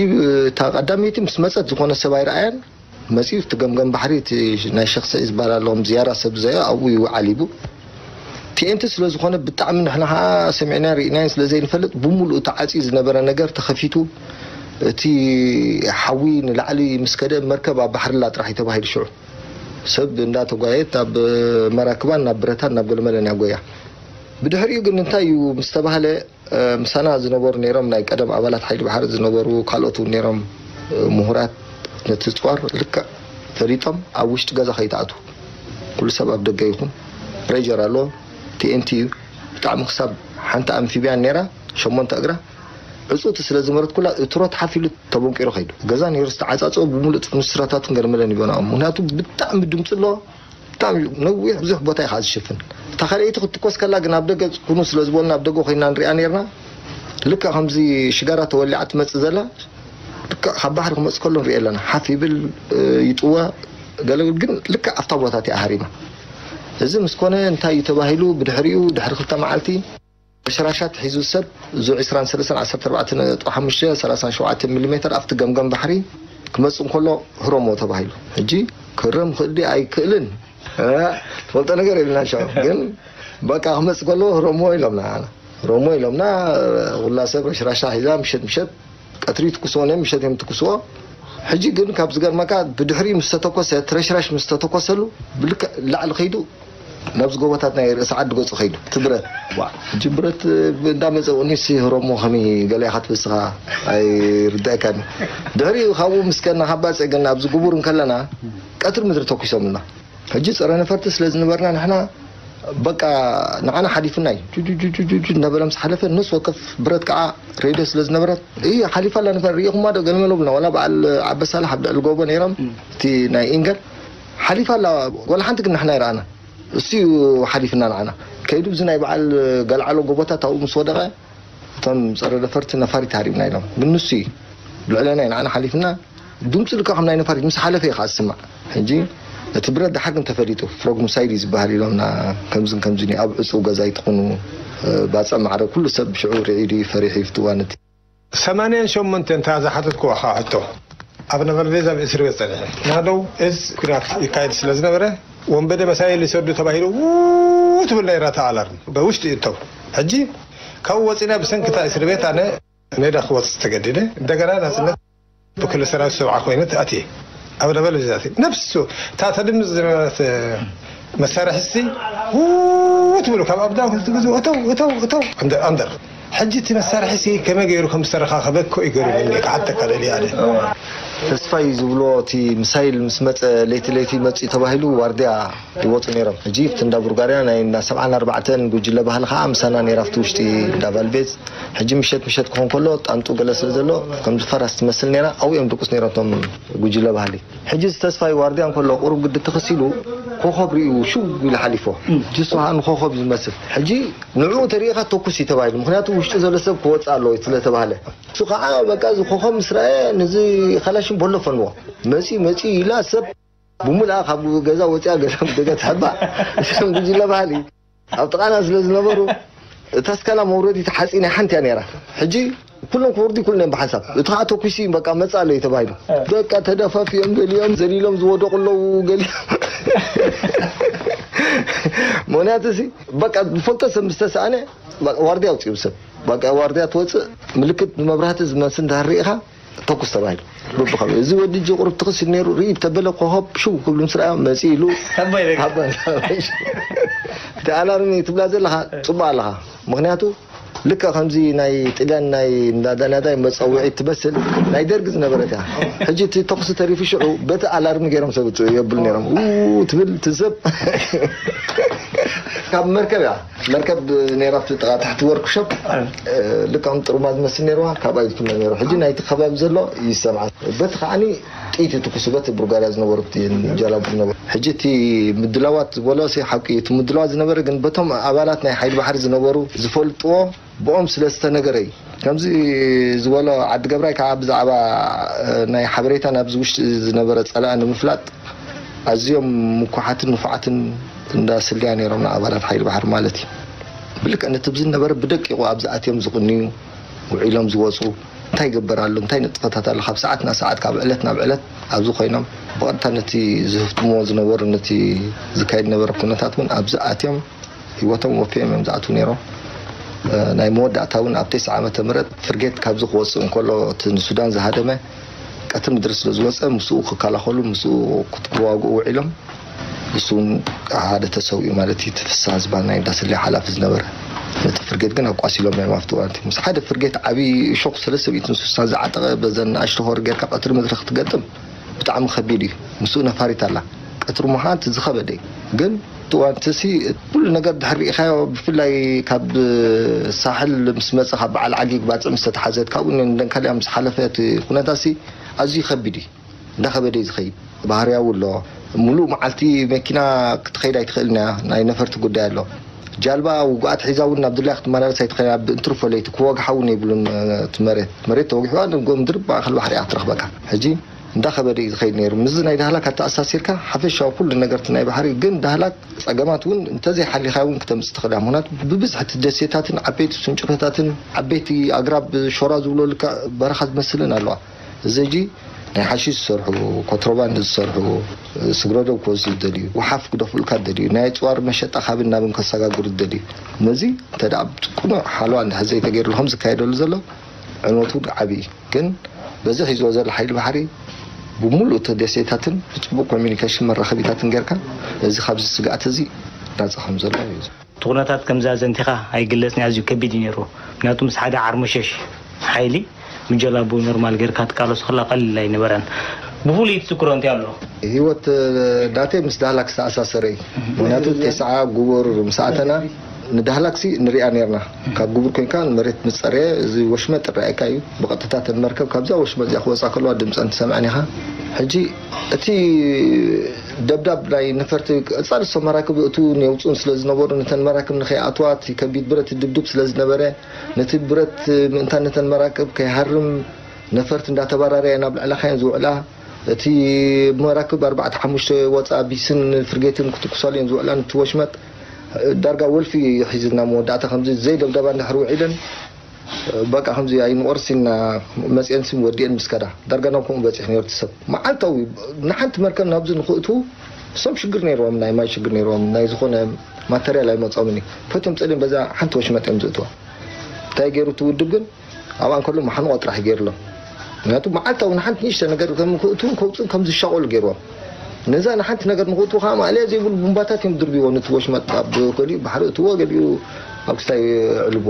እታ ቀዳመይቲ ምስ መፀት ዝኾነ ሰብ ኣይረኣያን። መፂኡ እቲ ገምገም ባሕሪ እቲ ናይ ሸኽ ስዒድ ዝበሃል ኣሎ ከም ዝያራ ሰብ ዘዮ ኣብኡ ይውዓል ይቡ። ቲኤንቲ ስለ ዝኾነ ብጣዕሚ ንሕና ከዓ ሰሚዕናዮ ርኢናዮን ስለ ዘይንፈልጥ ብምሉኡ ተዓፅዩ ዝነበረ ነገር ተኸፊቱ እቲ ሓዊ ንላዕሊ ምስ ከደ መርከብ ኣብ ባሕሪ ኣላ ጥራሕ እዩ ተባሂሉ ሽዑ ሰብ እንዳተጓየት ኣብ መራክባን ናብ ብረታን ናብ ገለመለን እያ ጎያ። ብድሕሪኡ ግን እንታይ እዩ ምስ ተባህለ ምሳና ዝነበሩ ነይሮም ናይ ቀደም ኣባላት ሓይሊ ባሕሪ ዝነበሩ ካልኦት እውን ነይሮም ምሁራት ነቲ ፃር ልክዕ ፈሊጦም ኣብ ውሽጢ ገዛ ከይትኣትዉ ኩሉ ሰብ ኣብ ደገ ይኹን። ፕሬር ኣሎ። ቲኤንቲ እዩ። ብጣዕሚ ክሳብ ሓንቲ ኣምፊብያን ነይራ ሸሞንተ እግራ ዕፁቲ ስለ ዝመረት ኩላ እትሮ ተሓፊሉ ተበንቂሩ ከይዱ። ገዛ ነይሩ ዝተዓፃፀወ ብምሉእ እቲ ፍንስትራታትን ገርመለን ይበናኦም ምክንያቱ ብጣዕሚ ድምፂ ኣለዎ። ብጣዕሚ ነዊሕ ብዙሕ ቦታ ኢኻ ዝሽፍን። እታ ካልኣይቲ ክትትኮስ ከላ ግን ኣብ ደገ ኩኑ ስለ ዝበሉና ኣብ ደገ ኮይና ንሪኣ ነርና። ልክዕ ከምዚ ሽጋራ ተወሊዓ ትመፅእ ዘላ ልክዕ ካብ ባሕሪ ክመፅእ ከሎ ንሪኦ ኣለና። ሓፍ ይብል ይጥወ ገለ ግን ልክዕ ኣብታ ቦታ እቲኣ ሃሪማ። እዚ ምስ ኮነ እንታይ እዩ ተባሂሉ ብድሕሪኡ ድሕሪ ክልተ መዓልቲ ረሽራሻት ሒዙ ሰብ እዙ ዕስራን ሰለስተን ዓሰርተ ኣርባዕተ ነጥቢ ሓሙሽተ ሰላሳን ሸውዓተ ሚሊሜተር ኣብቲ ገምገም ባሕሪ ክመፅእ እንከሎ ህረሞ ተባሂሉ። ሕጂ ክህረም ይኽእል ድዩ ኣይክእልን ትፈልጦ ነገር የብልናን። ሽዑ ግን በቃ ክመፅእ ከሎ ህረሞ ኢሎምና። ህረሞ ኢሎምና። ኩላ ሰብ ረሽራሻ ሒዛ ምሸት ምሸት ቀትሪ ትኩስዎ ነም ምሸት እዮም ትኩስዎ። ሕጂ ግን ካብ ዝገርመካ ብድሕሪ ምስ ተተኮሰ ትረሽራሽ ምስ ተተኮሰሉ ብልክዕ ላዕሊ ከይዱ ናብዚ ጎቦታት ናይ ርእሲ ዓዲ ገፁ ከይዱ እቲ ብረት። ሕጂ ብረት እንዳመፀ ኡኒስ ህረሞ ከመይ ገለ ኢኻ ትብስኻ ኣይርዳእካን። ድሕሪኡ ካብኡ ምስ ከና ካብ ባፀ ግን ኣብዚ ጉቡር እንከለና ቀትሪ ምድሪ ተኩሶምና። ሕጂ ፀረ ነፈርቲ ስለ ዝነበርና ንሕና በቃ ንዓና ሓሊፉና እዩ። ጁጁጁጁጁ እናበለ ምስ ሓለፈ ነፍሲ ወከፍ ብረት ከዓ ሬድዮ ስለ ዝነበረት እይ ሓሊፋ ኣላ ነፈር ርኢኹማ ዶ ገለመለብና ዋላ በዓል ዓበሳላሕ ኣብ ልዕሊ ጎቦ ነይሮም እቲ ናይ ኢንገር ሓሊፋ ኣላ። ዋላ ሓንቲ ግን ንሕና ይረኣና እሱ እዩ ሓሊፍና ንዓና ከይዱ እዚ ናይ በዓል ገልዓሎ ጎቦታት ኣብኡ ምስ ወደቐ እቶም ፀረ ነፈርቲ ነፋሪት ሃሪምና ኢሎም ግን ንሱ እዩ ልዕለና እዩ ንዓና ሓሊፍና። ድምፁ ልካ ከም ናይ ነፋሪት ምስ ሓለፈ እዩ ከዓ ዝስማዕ። ሕጂ እቲ ብረት ደሓር ግን ተፈሊጡ ፍሮግ ሙሳይድ እዩ ዝበሃል ኢሎምና። ከምዝን ከምዝን እዩ ኣብ ዕፁው ገዛ ይትኹኑ ባፀ ማዕረ ኩሉ ሰብ ሽዑ ርዒዱ እዩ ፈሪሑ እዩ ፍትዋን እቲ ሰማንያን ሸሞንተን እታ ዝሓተትኩዋ ከዓ ሕቶ ኣብ ነበልቤዝ ኣብ እስር ቤት ፀኒሐ ናደው እዝ ኩናት ይካየድ ስለ ዝነበረ ወንበደ መሳይል ይሰዱ ተባሂሉ ው ትብል ነይራ እታ ኣላርም በውሽጢ እተው ሕጂ ካብኡ ወፂና ብሰንክታ እስር ቤት ኣነ ሜዳ ክወፅእ ተገዲደ። እንደገና ናፅነት ብክልተ ሰራዊት ሰብዓ ኮይነ ኣትየ ኣብ ነበልቤዝ ኣትየ ነብሱ እታ ተድምፅ ዝነበረት መሳርሒ ሲ ው ትብሉ ካብ ኣብዳ ክትግዙ እተው እተው እተው ኣንደር ሕጂ እቲ መሳርሒ ሲ ከመይ ገይሩ ከም ዝተረኻኸበ እኮ ይገርመኒ ክሓተካ ደልየ ኣነ። ተስፋይ ዝብሎ እቲ ምሳይል ምስ መፀ ለይቲ ለይቲ መፅኡ ተባሂሉ ዋርድያ ይወፁ ነይሮም። ሕጂ ኣብቲ እንዳ ቡርጋርያ ናይ እንዳ ሰብዓን ኣርባዕተን ጉጅለ ባህሊ ከዓ ምሳና ነይራ ኣብቲ ውሽጢ እንዳ ቫልቤዝ። ሕጂ ምሸት ምሸት ክኾን ከሎ ጣንጡ ገለ ስለ ዘሎ ከምዚ ፈራስ ትመስል ነይራ ኣብኡ እዮም ድቁስ ነይሮም እቶም ጉጅለ ባህሊ። ሕጂ እዚ ተስፋይ ዋርድያ እንከሎ ቁሩብ ግዲ ትኽስ ኢሉ ኮኾብ ርእዩ ሽው ኢሉ ሓሊፎ። ጅሱ ከዓ ንኮኾብ እዩ ዝመስል። ሕጂ ንዕኡ ተሪኢኻ ተኩስ እዩ ተባሂሉ። ምክንያቱ ውሽጢ ዘሎ ሰብ ክወፅእ ኣለዎ እዩ ስለተባህለ። እሱ ከዓ በቃ እዚ ኮኾብ ምስ ረኣየ ነዚ ካላሽን በሎ ፈንዎ። መፂ መፂ ኢላ ሰብ ብምልኣ ካብ ገዛ ወፂኣ ገለ ደገ ትሕባእ። እቶም ጉጅለ ባህሊ ኣብ ጥቓና ስለ ዝነበሩ እታ ስካላ መውረዲት ሓፂን ሓንቲ እያ ነይራ። ሕጂ ኩሎም ክወርዱ ኩሎም እዮም ብሓንሳብ። እቲ ከዓ ተኩሲ በቃ መፃ ኣሎ እዩ ተባሂሉ። በቃ ተደፋፊኦም ገሊኦም ዘሊሎም ዝወደቁ ኣለዉ ገሊኦም ምክንያቱ እዚ በቃ ዝፈልጦ ሰብ ምስ ተሰኣነ በቃ ዋርድያ ኣውፅኡ ሰብ በቃ ዋርድያ ትወፅእ ምልክት ብመብራህቲ ዝመስል እንድሕር ርኢኻ ተኩስ ተባሂሉ። በብኸመይ እዚ ወዲ እጅ ቁሩብ ትኽስ ኢሉ ነይሩ ርኢ ተበለ ኮኸብ ሽው ክብሉ ምስ ረኣዮም መፂኡ ኢሉ ተባይ በቃ። ሃባ እቲ ኣላርሚ ትብላ ዘለኻ ፅቡቅ ኣለኻ። ምክንያቱ ልክዕ ከምዚ ናይ ጥልያን ናይ ናዳናዳይ መፀውዒ ትመስል ናይ ደርጊ ዝነበረት እያ። ሕጂ እቲ ተኩሲ ተሪፉ ሽዑ በቲ ኣላርሚ ገይሮም ሰብ የብሉ ነይሮም ው ትብል ትሰብ ካብ መርከብ እያ። መርከብ ነይራ ኣብቲ ጥቓ ታሕቲ ወርክሾፕ ልክዖም ጥሩማ ዝመስል ነይርዋ ካብኣ ዝፍነ ነይሩ። ሕጂ ናይቲ ከባቢ ዘሎ ይሰምዓ በቲ ከዓኒ ጥይቲ ትኩሱ በቲ ቡርጋርያ ዝነበሩ ጀላቡ ዝነበሩ ሕጂ እቲ ምድላዋት ዝበሎ ሲ ሓቂ እዩ። እቲ ምድላዋት ዝነበረ ግን በቶም ኣባላት ናይ ሓይሊ ባሕሪ ዝነበሩ ዝፈልጥዎ ብኦም ስለ ዝተነገረ እዩ። ከምዚ ዝበሎ ዓዲ ገብራይ ከዓ ብዛዕባ ናይ ሓበሬታ ናብዚ ውሽጢ ዝነበረ ፀላኢ ንምፍላጥ ኣዝዮም ምኩሓትን ንፉዓትን እንዳ ስልያ ነይሮም ንኣባላት ሓይሊ ባሕሪ ማለት እዩ። ብልክዕ ነቲ ብዝነበረ ብደቂቑ ኣብዚ ኣትዮም ዝቕንዩ ውዒሎም ዝወፁ እንታይ ይገበር ኣሎ እንታይ ንጥፈታት ኣሎ ካብ ሰዓት ናብ ሰዓት ካብ ዕለት ናብ ዕለት ኣብዚ ኮይኖም ብቐጥታ ነቲ ዝህፍትምዎ ዝነበሩ ነቲ ዝካየድ ነበረ ኩነታት እውን ኣብዚ ኣትዮም ህይወቶም ወፊዮም እዮም ዝኣትዉ ነይሮም። ናይ መወዳእታ እውን ኣብ ተስዓ ዓመተ ምህረት ፍርጌት ካብዚ ክወፅእ እንከሎ እቲ ንሱዳን ዝሃደመ ቀትሪ ምድሪ ስለ ዝወፀ ምስኡ ክከላኸሉ ምስኡ ክዋግኡ ውዒሎም ንሱ እውን ሓደ ተሰዊኡ ማለት እዩ። እቲ ፍስሃ ዝበሃል ናይ እንዳስለ ሓላፊ ዝነበረ ነቲ ፍርጌት ግን ኣቋሲሎም እዮም ኣብቲ እዋን እቲ ምስ ሓደ ፍርጌት ዓብዪ እሾክ ሰለስተ ሚእትን ስሳን ዝዓጠቐ በዘን ንኣሽቱ ሆር ጌርካ ቀትሪ ምድሪ ክትገጥም ብጣዕሚ ከቢድ እዩ። ምስኡ ነፋሪት ኣላ ቀትሪ ምዃን እቲ ዝኸበደ እዩ። ግን እቲ እዋን እቲ ሲ ኩሉ ነገር ድሕር ርኢኻዮ ብፍላይ ካብ ሳሕል ምስ መፀ ካብ በዓል ዓጊግ ባፅዕ ምስ ተተሓዘት ካብኡ ንደንካልያ ምስ ሓለፈ እቲ ኩነታት ሲ ኣዝዩ ከቢድ እዩ። እንዳኸበደ እዩ ዝኸይድ። ባህርያዊ ኣሎ። ሙሉእ መዓልቲ መኪና ክትኸይድ ኣይትኽእልን እያ። ናይ ነፈርቲ ጉዳይ ኣሎ። ጃልባ ውጉኣት ሒዛ እውን ናብ ድላያ ክትመላለስ ኣይትኽእልን እያ። ብእንትርፎ ለይቲ ክወግሓ እውን የብሉን እቲ መሬት። መሬት ተወጊሕዋ ንጎ ምድሪ ማእኸል ባሕሪ እያ ክትረኽበካ። ሕጂ እንዳኸበደ እዩ ዝኸይድ ነይሩ። ምስዚ ናይ ዳህላክ ኣተኣሳሲርካ ሓፈሻዊ ኩሉ ነገርቲ ናይ ባሕሪ ግን ዳህላክ ፀገማት እውን እንተዘይሓሊኻ እውን ክተምፅእ ትኽእል እያ። ምክንያቱ ብብዝሒ እቲ ደሴታትን ዓበይቲ ስንጭሮታትን ዓበይቲ ኣግራብ ሾራ ዝብሎ ልክዕ በረኻ ዝመስልን ኣለዋ። እዚ ሕጂ ናይ ሓሺሽ ዝሰርሑ፣ ኮንትሮባንድ ዝሰርሑ፣ ስግረዶብ ክወስዱ ዝደልዩ፣ ወሓፍ ክደፍኡልካ ዝደልዩ፣ ናይ ኣፅዋር መሸጣ ካብን ናብን ከሰጋግሩ ዝደልዩ፣ ነዚ እንተ ደኣ ብቅኑዕ ሓለዋ እንድሕር ዘይተገይርሉ ከም ዝካየደሉ ዘሎ ዕንወቱ ዓብዪ እዩ። ግን በዚ ሒዝዎ ዘሎ ሓይሊ ባሕሪ ብምሉእ እቲ ደሴታትን ብፅቡቅ ኮሚኒኬሽን መራኸቢታትን ጌርካ እዚ ካብዚ ስግኣት እዚ ናፃ ከም ዘሎ እዩ። እቲ ኩነታት ከምዚ ኣዘንቲኻ ኣይግለጽን እዩ፣ ኣዝዩ ከቢድ እዩ ነይሩ። ምክንያቱ ምስ ሓደ ዓርሞሸሽ ሓይሊ ምጀላቡ ኖርማል ጌርካ ትቃለሶ ከላ ቀሊል ኣይነበረን። ብፍሉይ ትዝክሮ እንታይ ኣሎ? ህይወት ናተይ ምስ ዳህላክ ዝተኣሳሰረ እዩ። ምክንያቱ ተስዓ ጉቡር ምስ ኣተና ንዳህላክሲ ንሪኣ ነርና። ካብ ጉቡር ኮንካ ንመሬት ምስ ጸረየ እዚ ወሽመጥ ይረኣየካ እዩ። ብቐጥታ ተን መርከብ ካብዛ ወሽመጥ እዚኣ ክወጻ ከለዋ ድምጸን ትሰምዐን ኢኻ። ሕጂ እቲ ደብዳብ ናይ ነፈርቲ ቀጻሊ እሶም መራክብ እእትዉን የውፅኡን ስለ ዝነበሩ ነተን መራክብ ንኸይኣትዋ እቲ ከቢድ ብረት ድብድብ ስለ ዝነበረ ነቲ ብረት ምእንታን ነተን መራክብ ከይሃርም ነፈርቲ እንዳተባራረያ ናብ ልዕላኻየን ዝውዕላ እቲ መራክብ ኣርባዕተ ሓሙሽተ ወፃ ቢስን ፍርጌትን ክትኩሳሉ እየን ዝውዕላ ነቲ ወሽመጥ ዳርጋ ወልፊ ሒዝና መወዳእታ ከምዚ ዘይደብደባ እንድሕር ውዒለን በቃ ከምዚ ኣይንቆርስ ኢልና መፅአን ስም ወዲአን ምስ ከዳ ዳርጋ ናብ ከምኡ በፂሕ ነርቱ ሰብ መዓልታዊ ንሓንቲ መርከብ ናብዚ ንክእትዉ እሶም ሽግር ነይርዎም ናይ ማይ ሽግር ነይርዎም ናይ ዝኾነ ማተርያል ኣይመፆምን እዩ ፈትዮም ፀሊም በዛ ሓንቲ ወሽመጥ እዮም ዝእትዋ እንታይ ገይሩ እቲ ውድብ ግን ኣብኣ እንከሎ መሓንቆ ጥራሕ ገይርሎም ምክንያቱ መዓልታዊ ንሓንቲ ንእሽተ ነገር ከም ክእትዉን ከውፅኡን ከም ዝሻቆሉ ገይርዎም ነዛ ንሓንቲ ነገር ንክእትዉ ከዓ ማእለያ ዘይብሉ ቡምባታት እዮም ድርብዎ ነቲ ወሽመጥ ኣብ ገሊኡ ባሕሪ እትዎ ገሊኡ ኣብ ክስታይ ዕልቦ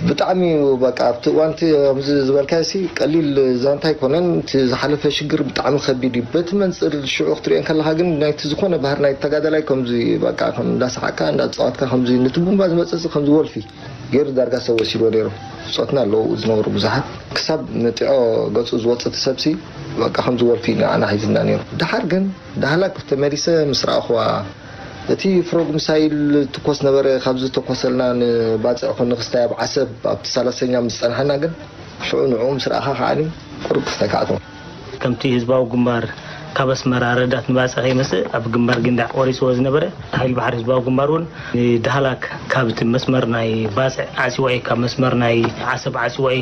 ብጣዕሚ በቃ ኣብቲ እዋንቲ ከምዚ ዝበልካዮ ሲ ቀሊል ዛንታ ኣይኮነን እቲ ዝሓለፈ ሽግር ብጣዕሚ ከቢድ እዩ በቲ መንፅር ሽዑ ክትሪኦ ከለካ ግን ናይቲ ዝኾነ ባህር ናይ ተጋዳላይ ከምዚ በቃ እንዳሰሓቅካ እንዳተፃወትካ ከምዚ ነቲ ቡምባ ዝመፅእ ከምዚ ወልፊ ገይሩ ዳርጋ ሰብ ወሲድዎ ነይሩ ብፆትና ኣለዉ ዝነበሩ ብዙሓት ክሳብ ንጢዖ ገፁ ዝወፅእ እቲ ሰብሲ በቃ ከምዚ ወልፊ ንዓና ሒዝና ነይሩ ድሓር ግን ዳህላክ ተመሊሰ ምስ ረኣኽዋ እቲ ፍሮግ ምሳይል ትኮስ ነበረ ካብ ዝተኮሰልና ንባፅዕ ኮ ንክስታይ ኣብ ዓሰብ ኣብቲ ሰላሰኛ ምስ ፀንሓና ግን ሽዑ ንዕኡ ምስ ረኣኻ ከዓኒ ቁሩብ ክስታይ ከኣትዎ ከምቲ ህዝባዊ ግንባር ካብ ኣስመራ ረዳት ንባፅዕ ከይመፅእ ኣብ ግንባር ጊንዳዕ ቆሪፅዎ ዝነበረ ሓይሊ ባሕሪ ህዝባዊ ግንባር እውን ንዳህላክ ካብ እቲ መስመር ናይ ባፅዕ ዓፅዎ እዩ ካብ መስመር ናይ ዓሰብ ዓፅዎ እዩ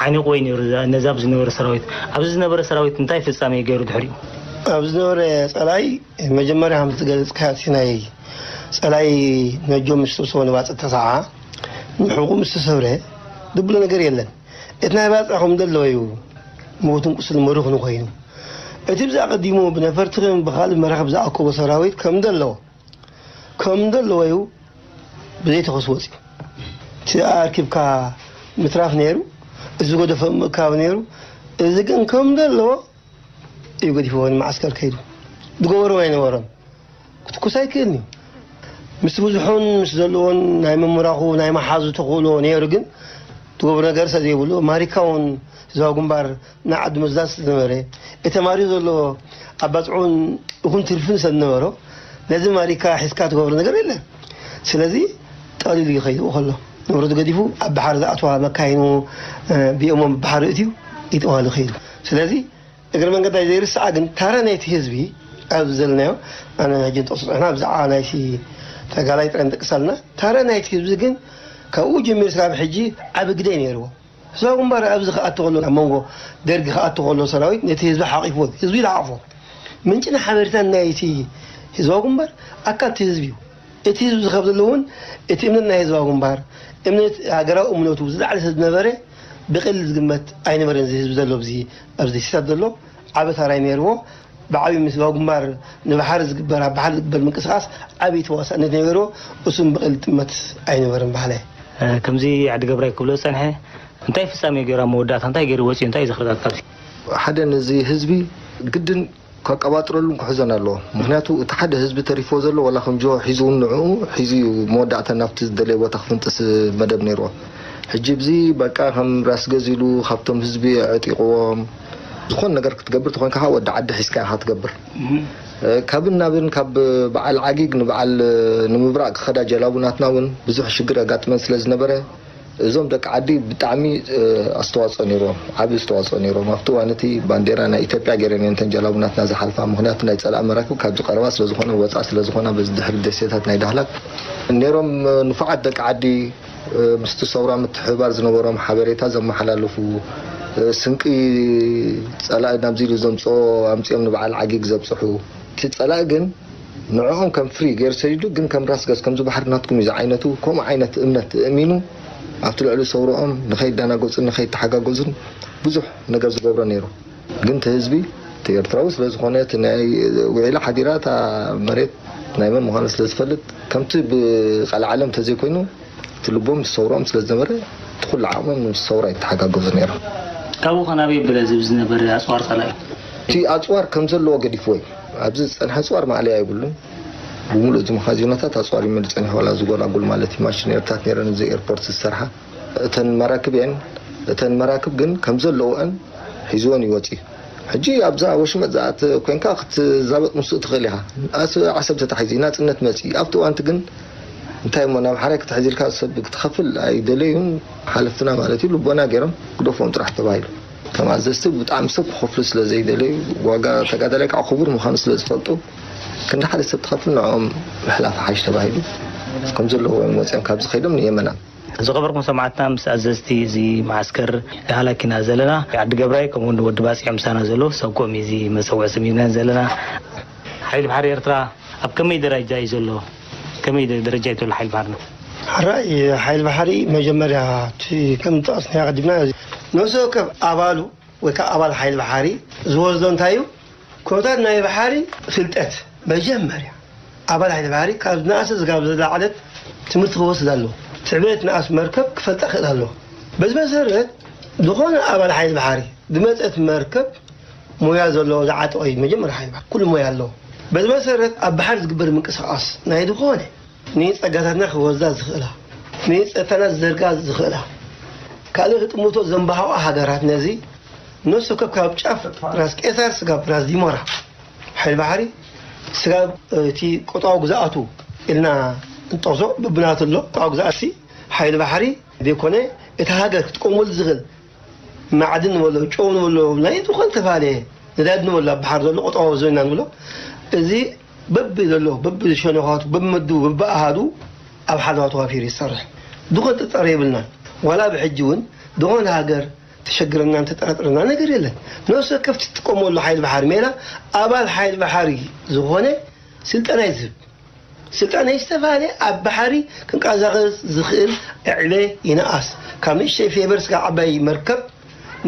ሓኒቕዎ እዩ ነይሩ ነዛ ብዝነበረ ሰራዊት ኣብዚ ዝነበረ ሰራዊት እንታይ ፍፃሜ እዩ ገይሩ ድሕሪኡ ኣብ ዝነበረ ፀላኢ መጀመርያ ከም ዝገለፅካዮ እቲ ናይ ጸላይ ነጆ ምስ ተሰወነ ባጽዕ ተሰዓ ንሕቑ ምስ ተሰብረ ድብሎ ነገር የለን። እቲ ናይ ባጽዕ ከም ዘለዎ እዩ። ምዉትን ቁስል መሩኽን ኮይኑ እቲ ብዛ ቀዲሙ ብነፈርቲ ከም ብኻልእ መራኽብ ዝኣከቦ ሰራዊት ከም ዘለዎ ከም ዘለዎ እዩ። ብዘይ ተኸስ ወፂ እቲ ኣርኪብካ ምትራፍ ነይሩ። እዚ ጎደፈ ምእካብ ነይሩ። እዚ ግን ከም ዘለዎ እዩ ገዲፍዎ ንመዓስከር ከይዱ። ዝገበርዎ ኣይነበሮን። ክትኩስ ኣይክእልን እዩ። ምስ ብዙሑን ምስ ዘለዎን ናይ ምምራኹ ናይ መሓዙ ተኽእሎ ነይሩ። ግን ትገብሮ ነገር ሰብ ዘይብሉ ማሪካ እውን ህዝባዊ ግንባር ንዓዲ ምዝዛዝ ዝነበረ እቲ ማሪዮ ዘሎ ኣባፅዑን እኹን ትርፍን ሰብ ዝነበሮ ነዚ ማሪካ ሒዝካ ትገብሮ ነገር የለ። ስለዚ ጠሊሉ ይኸይድ ከሎ ንብረቱ ገዲፉ ኣብ ባሕሪ ዝኣትዋ መካይኑ ቢኦሞ ባሕሪ እትዩ ይጠዋሉ ይኸይዱ። ስለዚ እግሪ መንገዳይ ዘይርስዓ ግን ታራ ናይቲ ህዝቢ ኣብዚ ዘለናዮ ኣነ ሕጂ ንጠቕሱ ፅሕና ብዛዕባ ናይቲ ተጋላይ ጥራይ ንጠቅስ ኣለና። ታራ ናይቲ ህዝቢ ግን ካብኡ ጀሚሩ ስጋብ ሕጂ ዓቢ ግደ ነይርዎ። ህዝባዊ ግንባር ኣብዚ ክኣቱ ከሎ ኣብ መንጎ ደርጊ ክኣቱ ከሎ ሰራዊት ነቲ ህዝቢ ሓቂፍዎ ህዝቢ ይለዓፎ። ምንጭና ሓበሬታን ናይቲ ህዝባዊ ግንባር ኣካል እቲ ህዝቢ እዩ። እቲ ህዝቢ ዝኸብ ዘሎ እውን እቲ እምነት ናይ ህዝባዊ ግንባር እምነት ሃገራዊ እምነቱ ዝለዓለ ስለ ዝነበረ ብቐሊል ዝግመት ኣይነበረን። እዚ ህዝቢ ዘሎ ኣብዚ ኣብዚ ሲሳት ዘሎ ዓቢ ታራይ ነይርዎ። ብዓቢ ምስ ህዝባዊ ግንባር ንባሕሪ ዝግበር ኣብ ባሕሪ ዝግበር ምንቅስቃስ ዓቢ ተዋሳእነት ነይርዎ። እሱም ብቐሊል ጥመት ኣይነበረን ባህላይ። ከምዚ ዓዲ ገብራይ ክብሎ ዝጸንሐ እንታይ ፍጻሜ ገይሩ ኣብ መወዳእታ እንታይ ገይሩ ወጺኡ እንታይ እዩ ዝኽርታት ካብዚ? ሓደ ነዚ ህዝቢ ግድን ከቀባጥረሉን ክሕዞን ኣለዎ። ምክንያቱ እቲ ሓደ ህዝቢ ተሪፎ ዘሎ ዋላ ከም ጅሆ ሒዙ እውን ንዕኡ ሒዙ እዩ መወዳእታ ናብቲ ዝደለየ ቦታ ክፍንጥስ መደብ ነይርዎ። ሕጂ ብዚ በቃ ከም ራስ ገዝ ኢሉ ካብቶም ህዝቢ ኣዕጢቕዎም ዝኾን ነገር ክትገብር ተኾይንካ ከዓ ወዲ ዓዲ ሒዝካ ኢኻ ትገብር። ካብን ናብን ካብ በዓል ዓጊግ ንበዓል ንምብራቕ ክኸዳ ጀላቡ ናትና እውን ብዙሕ ሽግር ኣጋጥመን ስለ ዝነበረ እዞም ደቂ ዓዲ ብጣዕሚ ኣስተዋፅኦ ነይሮም፣ ዓብዪ ኣስተዋፅኦ ነይሮም። ኣብቲ እዋን እቲ ባንዴራ ናይ ኢትዮጵያ ገይረን እየን እተን ጀላቡ ናትና ዝሓልፋ። ምኽንያቱ ናይ ፀላኢ መራክብ ካብዚ ቀረባ ስለዝኾነ ወፃ ስለዝኾና በዚ ድሕሪ ደሴታት ናይ ዳህላክ ነይሮም ንፉዓት ደቂ ዓዲ ምስቲ ሰውራ ምትሕብባር ዝነበሮም ሓበሬታ ዘመሓላልፉ ስንቂ ፀላኢ ናብዚ ኢሉ ዘምፅኦ ኣምፅኦም ንበዓል ዓጊግ ዘብፅሑ እቲ ፀላኢ ግን ንዕኦም ከም ፍሪ ገይሩ ሰዲዱ ግን ከም ራስ ገዝ ከምዚ ባሕሪ ናትኩም እዩ ዝዓይነቱ ከምኡ ዓይነት እምነት እእሚኑ ኣብቲ ልዕሊ ሰውርኦም ንኸይደናገፁን ንኸይተሓጋገዙን ብዙሕ ነገር ዝገብሮ ነይሩ። ግን እቲ ህዝቢ እቲ ኤርትራዊ ስለ ዝኾነ እቲ ናይ ውዒላ ሓዲራ እታ መሬት ናይ መን ምዃኑ ስለ ዝፈልጥ ከምቲ ብቃል ዓለም ተዘይኮይኑ እቲ ልቦም ምስ ሰውርኦም ስለ ዝነበረ እቲ ኩሉ ዓቕሞም ምስ ሰውራ ይተሓጋገዙ ነይሮም። ካብኡ ከ ናበይ ኣበለ ዝብል ዝነበረ ኣፅዋር ፀላኢ? እቲ ኣፅዋር ከም ዘለዎ ገዲፍዎ እዩ። ኣብዚ ዝፀንሐ ኣፅዋር ማእለያ የብሉን። ብምሉእ እዚ መኻዚኖታት ኣፅዋር ይመልእ ፀኒሑ ዋላ ዝጎላጉል ማለት እዩ ማሽነሪታት ነይረን እዚ ኤርፖርት ዝሰርሓ እተን መራክብ እየን። እተን መራክብ ግን ከም ዘለውአን ሒዝወን ይወፂ። ሕጂ ኣብዛ ወሽመጥ ዝኣት ኮይንካ ክትዛበጥ ምስኡ ትኽእል ኢኻ። ኣስ- ዓሰብ ተታሒዙ ናፅነት መፂ ኣብቲ እዋንቲ ግን እንታይ እሞ ናብ ሓራይ ክትሕዝ ኢልካ ሰብ ክትኸፍል ኣይደለዩን። ሓለፍትና ማለት እዩ ልቦና ገይሮም ግደፎም ጥራሕ ተባሂሉ። ከም ኣዘዝቲ ብጣዕሚ ሰብ ክኸፍሉ ስለ ዘይደለዩ ዋጋ ተጋዳላይ ከዓ ክቡር ምዃኑ ስለ ዝፈልጡ ክንዲ ሓደ ሰብ ትኸፍል ንዕኦም ምሕላፍ ሓይሽ ተባሂሉ ከም ዘለዎ ወፂኦም ካብዚ ከይዶም ንየመና ዝኸበርኩም ሰማዕትና ምስ ኣዘዝቲ እዚ መዓስከር ዳህላክ ኢና ዘለና። ዓዲ ገብራይ ከምኡ እውን ወዲ ባፅዕ ምሳና ዘሎ ሰብ ኮም እዚ መፀውዒ ስም ሂብናን ዘለና። ሓይሊ ባሕሪ ኤርትራ ኣብ ከመይ ደረጃ እዩ ዘሎ? ከመይ ደ- ደረጃ እዩ ዘሎ ሓይሊ ባሕርና? ሕራይ ሓይሊ ባሕሪ መጀመርያ እቲ ከም ጠቐስናዮ ቀዲምና ነፍሲ ወከፍ ኣባሉ ወይ ከዓ ኣባል ሓይሊ ባሕሪ ዝወስዶ እንታይ እዩ? ኩነታት ናይ ባሕሪ ፍልጠት መጀመርያ ኣባል ሓይሊ ባሕሪ ካብ ዝነኣሰ ስጋብ ዝለዓለት ትምህርቲ ክወስድ ኣለዎ። ትዕበየት ንኣስ መርከብ ክፈልጣ ክእል ኣለዎ። በዚ መሰረት ዝኾነ ኣባል ሓይሊ ባሕሪ ዝመፀት መርከብ ሞያ ዘለዎ ዝዓጠቐ እዩ። መጀመርያ ሓይሊ ባሕሪ ኩሉ ሞያ ኣለዎ። በዚ መሰረት ኣብ ባሕሪ ዝግበር ምንቅስቃስ ናይ ዝኾነ ንጸጋታትና ክወስዳ ዝኽእላ ንጸጥታና ዝዘርጋ ዝኽእላ ካልእ ክጥምቶ ዘንባሃቑ ሃገራት ነዚ ነፍሲ ወከፍ ካብ ጫፍ ራስ ቄሳር ስጋብ ራስ ዲሞራ ሓይል ባሕሪ ስጋብ እቲ ቁጥባዊ ግዝኣቱ ኢልና እንጠቕሶ ብብናቱ ኣሎ። ቁጥባዊ ግዝኣትሲ ሓይል ባሕሪ ዘይኮነ እታ ሃገር ክትጥቀመሉ ዝኽእል ማዕድን ንበሎ ጨው ንበሎ ናይ ዝኾነ ተፈላለየ ነዳዲ ንበሎ ኣብ ባሕሪ ዘሎ ቁጥባዊ ወዘና ንብሎ እዚ በቢ ዘሎ በቢ ሸነኻቱ በቢ መድቡ በቢ ኣሃዱ ኣብ ሓለዋ ተዋፊሩ ይሰርሕ። ዝኾነ ጥርጣረ የብልናን። ዋላ ብሕጂ እውን ዝኾነ ሃገር ተሸግረናን ተጠራጥረና ነገር የለን። ነፍሲ ወከፍ ትጥቀመሉ ሓይሊ ባሕሪ ሜላ ኣባል ሓይሊ ባሕሪ ዝኾነ ስልጠና እዩ ዝህብ። ስልጣን ናይ ዝተፈላለየ ኣብ ባሕሪ ክንቀሳቐስ ዝኽእል ዕዕለ ይንኣስ። ካብ ንእሽተይ ፌበር ስጋብ ዓባይ መርከብ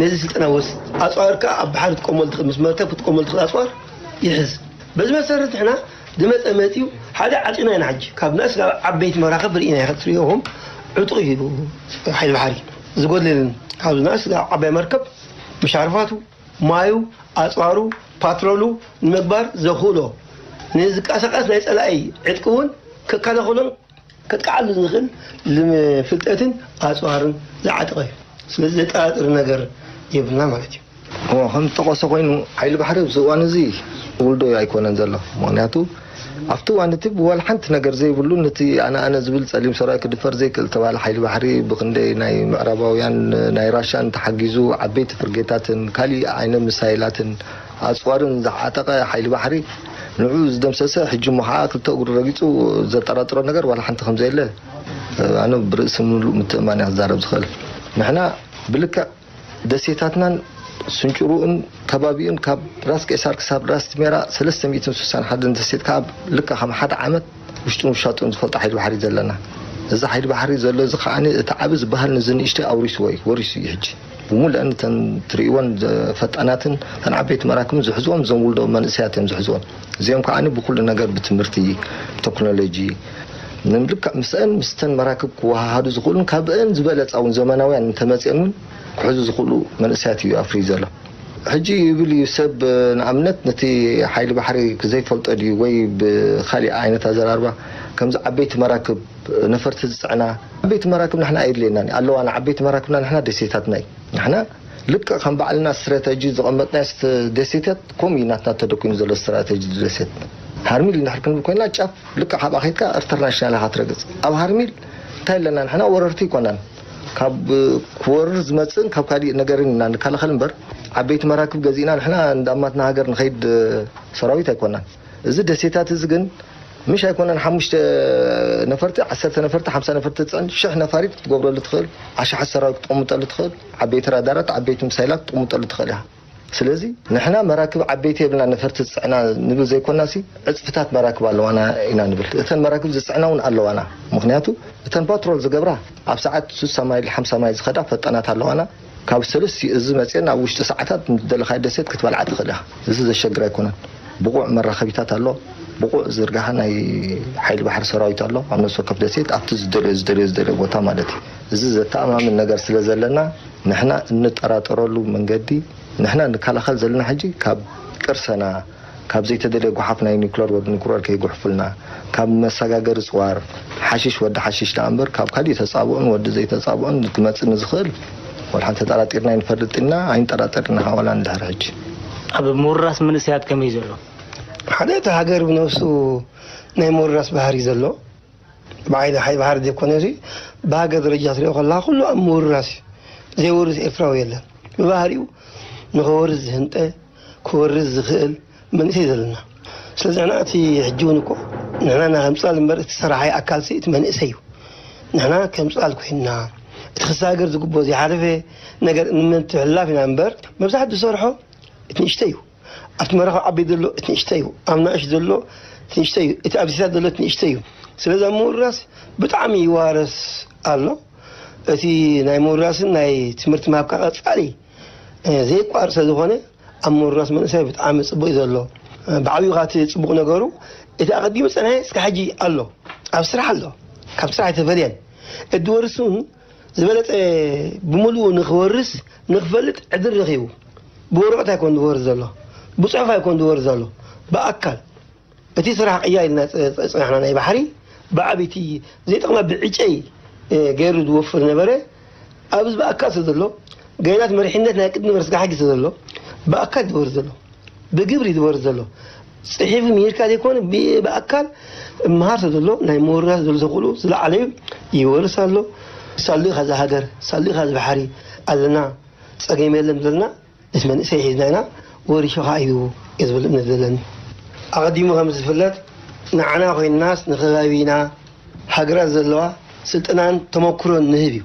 ነዚ ስልጠና ወስድ። ኣፅዋር ከዓ ኣብ ባሕሪ ትጥቀመሉ ትኽእል፣ ምስ መርከብ ክትጥቀመሉ ትኽእል ኣፅዋር ይሕዝ። በዚ መሰረት ንሕና ዝመፀ መፂኡ ሓደ ዓፂና ኢና። ሕጂ ካብ ንእስ ካብ ዓበይቲ መራኽብ ርኢና ኢኻ ትሪኦም ዕጡቕ እዩ ሓይሊ ባሕሪ ዝጎድለልን። ካብ ንእስ ካብ ዓባይ መርከብ መሻርፋቱ፣ ማዩ፣ ኣፅዋሩ፣ ፓትሮሉ ንምግባር ዘኽእሎ፣ ንዝቀሳቐስ ናይ ፀላኢ ዕጥቂ እውን ከከላኸሎን ከጥቅዓሉ ዝኽእል ልም-፣ ፍልጠትን ኣፅዋርን ዝዓጠቐ እዩ። ስለዚ ዘጠራጥር ነገር የብልና ማለት እዩ። እሞ ከም ዝጠቐሶ ኮይኑ፣ ሓይሊ ባሕሪ ኣብዚ እዋን እዚ ውልዶ ኣይኮነን ዘሎ። ምኽንያቱ ኣብቲ እዋን እቲ ብዋላ ሓንቲ ነገር ዘይብሉ፣ ነቲ ኣነ ኣነ ዝብል ጸሊም ሰራዊት ክድፈር ዘይክእል ተባለ ሓይሊ ባሕሪ ብክንደይ ናይ ምዕራባውያን፣ ናይ ራሻን ተሓጊዙ ዓበይቲ ፍርጌታትን ካሊእ ዓይነት ሚሳይላትን ኣጽዋርን ዝዓጠቐ ሓይሊ ባሕሪ ንዑ ዝደምሰሰ፣ ሕጂ እሞ ኸዓ ክልተ እግሩ ረጊጹ ዘጠራጥሮ ነገር ዋላ ሓንቲ ከም ዘየለ ኣነ ብርእሲ ምሉእ ምትእማን እየ ክዛረብ ዝኽእል። ንሕና ብልክዕ ደሴታትናን ስንጭሩኡን ከባቢኡን ካብ ራስ ቄሳር ክሳብ ራስ ሜራ ሰለስተ ሚእትን ስሳን ሓደን ደሴት ካብ ልክዕ ከም ሓደ ዓመት ውሽጡን ውሻጡን ዝፈልጦ ሓይሊ ባሕሪ ዘለና። እዚ ሓይሊ ባሕሪ ዘሎ እዚ ከዓኒ እቲ ዓቢ ዝበሃል ንዚ ንእሽተይ ኣውሪስዎ እዩ፣ ወሪሱ እዩ ሕጂ። ብምሉአን እተን ትርእይወን ዘ-፣ ፈጣናትን እተን ዓበይቲ መራክብን ዝሕዝዎም እዞም ውልዶ መንእሰያት እዮም ዝሕዝዎም። እዚኦም ከዓኒ ብኩሉ ነገር ብትምህርቲ፣ ብቴክኖሎጂ፣ ንምልክዕ ምስአን ምስተን መራክብ ክወሃሃዱ ዝኽእሉን ካብአን ዝበለፃ እውን ዘመናውያን እንተመፅአን እውን ክሕዙ ዝኽእሉ መንእሰያት እዩ ኣፍርዩ ዘሎ። ሕጂ ይብል እዩ ሰብ፣ ንኣብነት ነቲ ሓይሊ ባሕሪ ዘይፈልጦ ድዩ ወይ ብኻሊእ ዓይነት ኣዘራርባ ከምዚ ዓበይቲ መራክብ ነፈርቲ ዝፅዕና ዓበይቲ መራክብ ንሕና ኣየድልየናን እዩ። ኣለዋና ዓበይቲ መራክብና ንሕና ደሴታትና እዩ። ንሕና ልክዕ ከም ባዕልና ስትራተጂ ዘቐመጥናዮ ስተ-፣ ደሴታት ከምኡ እዩ ናትና ተደኪኑ ዘሎ ስትራተጂ ደሴት። ሃርሚል እንድሕር ክንብል ኮይና ጫፍ ልክዕ ካብኣ ከይድካ ኢንተርናሽናል ኢኻ ትረግጽ። ኣብ ሃርሚል እንታይ ኣለና ንሕና ወረርቲ ኣይኮናን። ካብ ክወርር ዝመጽእን ካብ ካሊእ ነገርን ኢና ንከላኸል እምበር ዓበይቲ መራክብ ገዚእና ንሕና እንዳማትና ሃገር ንኸይድ ሰራዊት ኣይኮናን። እዚ ደሴታት እዚ ግን ምሽ ኣይኮነን ሓሙሽተ ነፈርቲ፣ ዓሰርተ ነፈርቲ፣ ሓምሳ ነፈርቲ ትጽዕን ሽሕ ነፋሪት ክትገብረሉ ትኽእል፣ ኣሽሓት ሰራዊት ክትቕምጠሉ ትኽእል፣ ዓበይቲ ራዳራት፣ ዓበይቲ ሚሳይላት ክትቕምጠሉ ትኽእል ኢኻ። ስለዚ ንሕና መራክብ ዓበይቲ የብልና ነፈርቲ ዝጽዕና ንብል ዘይኮናሲ ዕጽፍታት መራክብ ኣለዋና ኢና ንብል። እተን መራክብ ዝጽዕና እውን ኣለዋና። ምኽንያቱ እተን ፓትሮል ዝገብራ ኣብ ሰዓት ስሳ ማይል ሓምሳ ማይል ዝኸዳ ፈጣናት ኣለዋና። ካብ ሰለስቲኡ እዚ መጽኤን ኣብ ውሽጢ ሰዓታት ንደለኻዮ ደሴት ክትበልዓ ትኽእል ኢኻ። እዚ ዘሸግር ኣይኮነን። ብቑዕ መራኸቢታት ኣሎ፣ ብቑዕ ዝርጋሐ ናይ ሓይሊ ባሕሪ ሰራዊት ኣሎ ኣብ ነፍሲ ወከፍ ደሴት ኣብቲ ዝደልዮ ዝደልዮ ዝደልዮ ቦታ ማለት እዩ። እዚ ዘተኣማምን ነገር ስለ ዘለና ንሕና እንጠራጠረሉ መንገዲ ንሕና ንከላኸል ዘለና ሕጂ ካብ ቅርሰና ካብ ዘይተደልየ ጓሓፍ ናይ ኒኩለር ወዲ ኒኩለር ከይጉሕፉልና ካብ መሰጋገሪ ጽዋር ሓሽሽ ወዲ ሓሽሽ ደኣ እምበር ካብ ካሊእ ተጻብኦን ወዲ ዘይተጻብኦን ክመጽእ ንዝኽእል ወላ ሓንቲ ተጠራጢርና ኣይንፈልጥን ኢና ኣይንጠራጠርን ኢና ዋላ ንድሕሪ ሕጂ። ኣብ ምውራስ መንእሰያት ከመይ ዘሎ? ሓደ እቲ ሃገር ብነብሱ ናይ ምውራስ ባህሪ ዘሎ ብዓይኒ ሓይ ባህሪ ዘይኮነ እዚ ብሃገር ደረጃ ትሪኦ ከለኻ ኩሉ ኣብ ምውራስ እዩ። ዘይወርስ ኤርትራዊ የለን። ብባህሪኡ ንኸወርስ ዝህንጠ ክወርስ ዝኽእል መንእሰይ ዘለና። ስለዚ ንሕና እቲ ሕጂ እውን እኮ ንሕና ኢና ከምፅኣል እምበር እቲ ሰራሓይ ኣካልሲ እቲ መንእሰይ እዩ። ንሕና ከምፅኣል ኮይንና እቲ ክሰጋገር ዝግብኦ ዘይሓለፈ ነገር ንምትሕልላፍ ኢና እምበር መብዛሕትኡ ዝሰርሖ እቲ ንእሽተይ እዩ። ኣብቲ መራኸቢ ዓበይቲ ዘሎ እቲ ንእሽተይ እዩ። ኣብ ናእሽ ዘሎ እቲ ንእሽተይ እዩ። እቲ ኣብ ደሴታት ዘሎ እቲ ንእሽተይ እዩ። ስለዚ ኣብ ምውራስ ብጣዕሚ ይዋረስ ኣሎ። እቲ ናይ ምውራስን ናይ ትምህርቲ ምሃብካ ቀጻሊ፣ እ፣ ዘየቋርጸ ዝኾነ ኣብ ምውራስ መንእሰይ ብጣዕሚ ጽቡቕ እዩ ዘሎ። እ፣ ብዓብዩ ኻቲ ጽቡቕ ነገሩ እቲ ኣቐዲሙ ጸናሒ እስከ ሕጂ ኣሎ። ኣብ ስራሕ ኣሎ። ካብ ስራሕ ኣይተፈልየን። እቲ ወርስ እውን ዝበለጸ ብምሉኡ ንኽወርስ ንኽፈልጥ ዕድል ረኺቡ። ብወረቐት ኣይኮን ዝወርስ ዘሎ፣ ብጽሑፍ ኣይኮን ዝወርስ ዘሎ፣ ብኣካል። እቲ ስራሕ ቅያ ኢልና ጸ-፣ ጸ-፣ ጸናሕና ናይ ባሕሪ ብዓቢቲ ዘይጠቕማ ብዕጨይ፣ እ፣ ገይሩ ዝወፍር ነበረ። ኣብዚ ብኣካል ስለ ዘሎ፣ ገይናት መሪሕነት ናይ ቅድሚ በር ስጋሕ ስለ ዘሎ፣ ብኣካል ዝወርስ ዘሎ፣ ብግብሪ ዝወርስ ዘሎ፣ ጽሒፉ ምሂርካ ዘይኮነ ብ-፣ ብኣካል እምሃር ስለ ዘሎ፣ ናይ ምውራስ ዘሎ ተኽእሎ ዝለዓለ እዩ። ይወርስ ኣሎ። ሳሉ ኢኻ እዛ ሃገር፣ ሳሉ ኢኻ እዚ ባሕሪ ኣለና፣ ጸገም የለን ዘለና። እቲ መንእሰይ ሒዝና ኢና፣ ወሪሹ ኸዓ እዩ እየ ዝብል እምነት ዘለኒ። ኣቐዲሙ ከም ዝፍለጥ፣ ንዓና ኮይንናስ ንኸባቢና፣ ሃገራት ዘለዋ ስልጠናን ተመኩሮን ንህብ እዩ።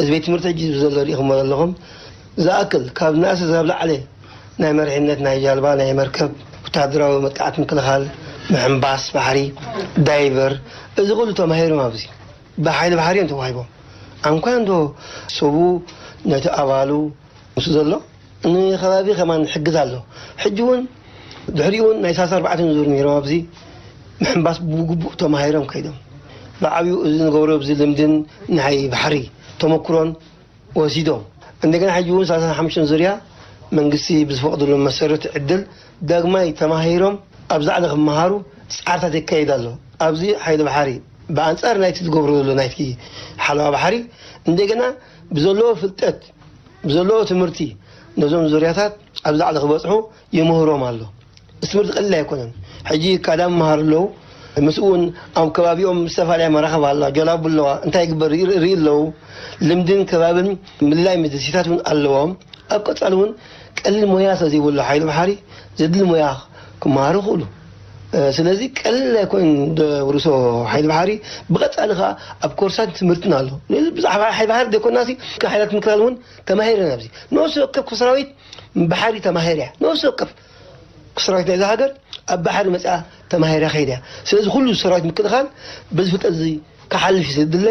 እዚ ቤት ትምህርቲ ሕጂ ዘሎ ርኢኹሞ ዘለኹም፣ ዝኣክል ካብ ናእሲ ክሳብ ላዕሊ ናይ መሪሕነት ናይ ጃልባ፣ ናይ መርከብ፣ ወተሃደራዊ መጥቃዕቲ ምክልኻል፣ ምሕንባስ ባሕሪ፣ ዳይቨር፣ እዚ ኩሉ ተማሂሮም ኣብዚ ብሓይሊ ባሕሪ እዮም ተዋሂቦም። ኣንኳ እንዶ ሰቡ ነቲ ኣባሉ ምስ ዘሎ ንከባቢ ከማን ይሕግዝ ኣሎ። ሕጂ እውን ድሕሪኡ እውን ናይ ሳልሳ ኣርባዕተን ዙር ነይሮም ኣብዚ ምሕንባስ ብግቡእ ተማሂሮም ከይዶም። ብዓብዩ እዚ ንገብሮ ኣብዚ ልምድን ናይ ባሕሪ ተመክሮን ወሲዶም። እንደገና ሕጂ እውን ሳልሳ ሓሙሽተን ዙርያ መንግስቲ ብዝፈቕድሉ መሰረት ዕድል ዳግማይ ተማሂሮም ኣብ ዛዕለ ክመሃሩ ጻዕርታት ይካየድ ኣሎ። ኣብዚ ሓይሊ ባሕሪ ብኣንጻር ናይቲ ዝገብሮ ዘሎ ናይቲ ሓለዋ ባሕሪ እንደገና ብዘለዎ ፍልጠት ብዘለዎ ትምህርቲ ነዞም ዙርያታት ኣብ ዛዕለ ክበጽሑ ይምህሮም ኣሎ። እዚ ትምህርቲ ቀሊል ኣይኮነን። ሕጂ ካዳም መሃር ኣለዉ። ምስኡ እውን ኣብ ከባቢኦም ዝተፈላለያ መራኸብ ኣላ፣ ጀላቡ ኣለዋ። እንታይ ይግበር ይርኢ ኣለዉ። ልምድን ከባብን ምልላይ ምስ ደሴታት እውን ኣለዎም። ኣብ ቀጻሊ እውን ቀሊል ሞያ ስለ ዘይብሉ ሓይሊ ባሕሪ ዘድሊ ሞያ ክመሃሩ ይኽእሉ። እ፣ ስለዚ ቀሊል ኣይኮነን ደብርሶ ሓይሊ ባሕሪ። ብቐጻሊ ከኣ ኣብ ኮርሳት ትምህርትን ኣሎ። ነዚ ብዛዕባ ሓይሊ ባሕሪ ዘይኮናሲ ካብ ሓይላት ምክልኻል እውን ተማሂረን ኣብዚ ንወሲ ወከፍ ሰራዊት ባሕሪ ተማሂራ እያ። ንወሲ ወከፍ ሰራዊት ናይዛ ሃገር ኣብ ባሕሪ መጽኣ ተማሂራ ከይዳ እያ። ስለዚ ኩሉ ሰራዊት ምክልኻል በዚ ፍልጠት እዚ ክሓልፍ እዩ ዝድለ።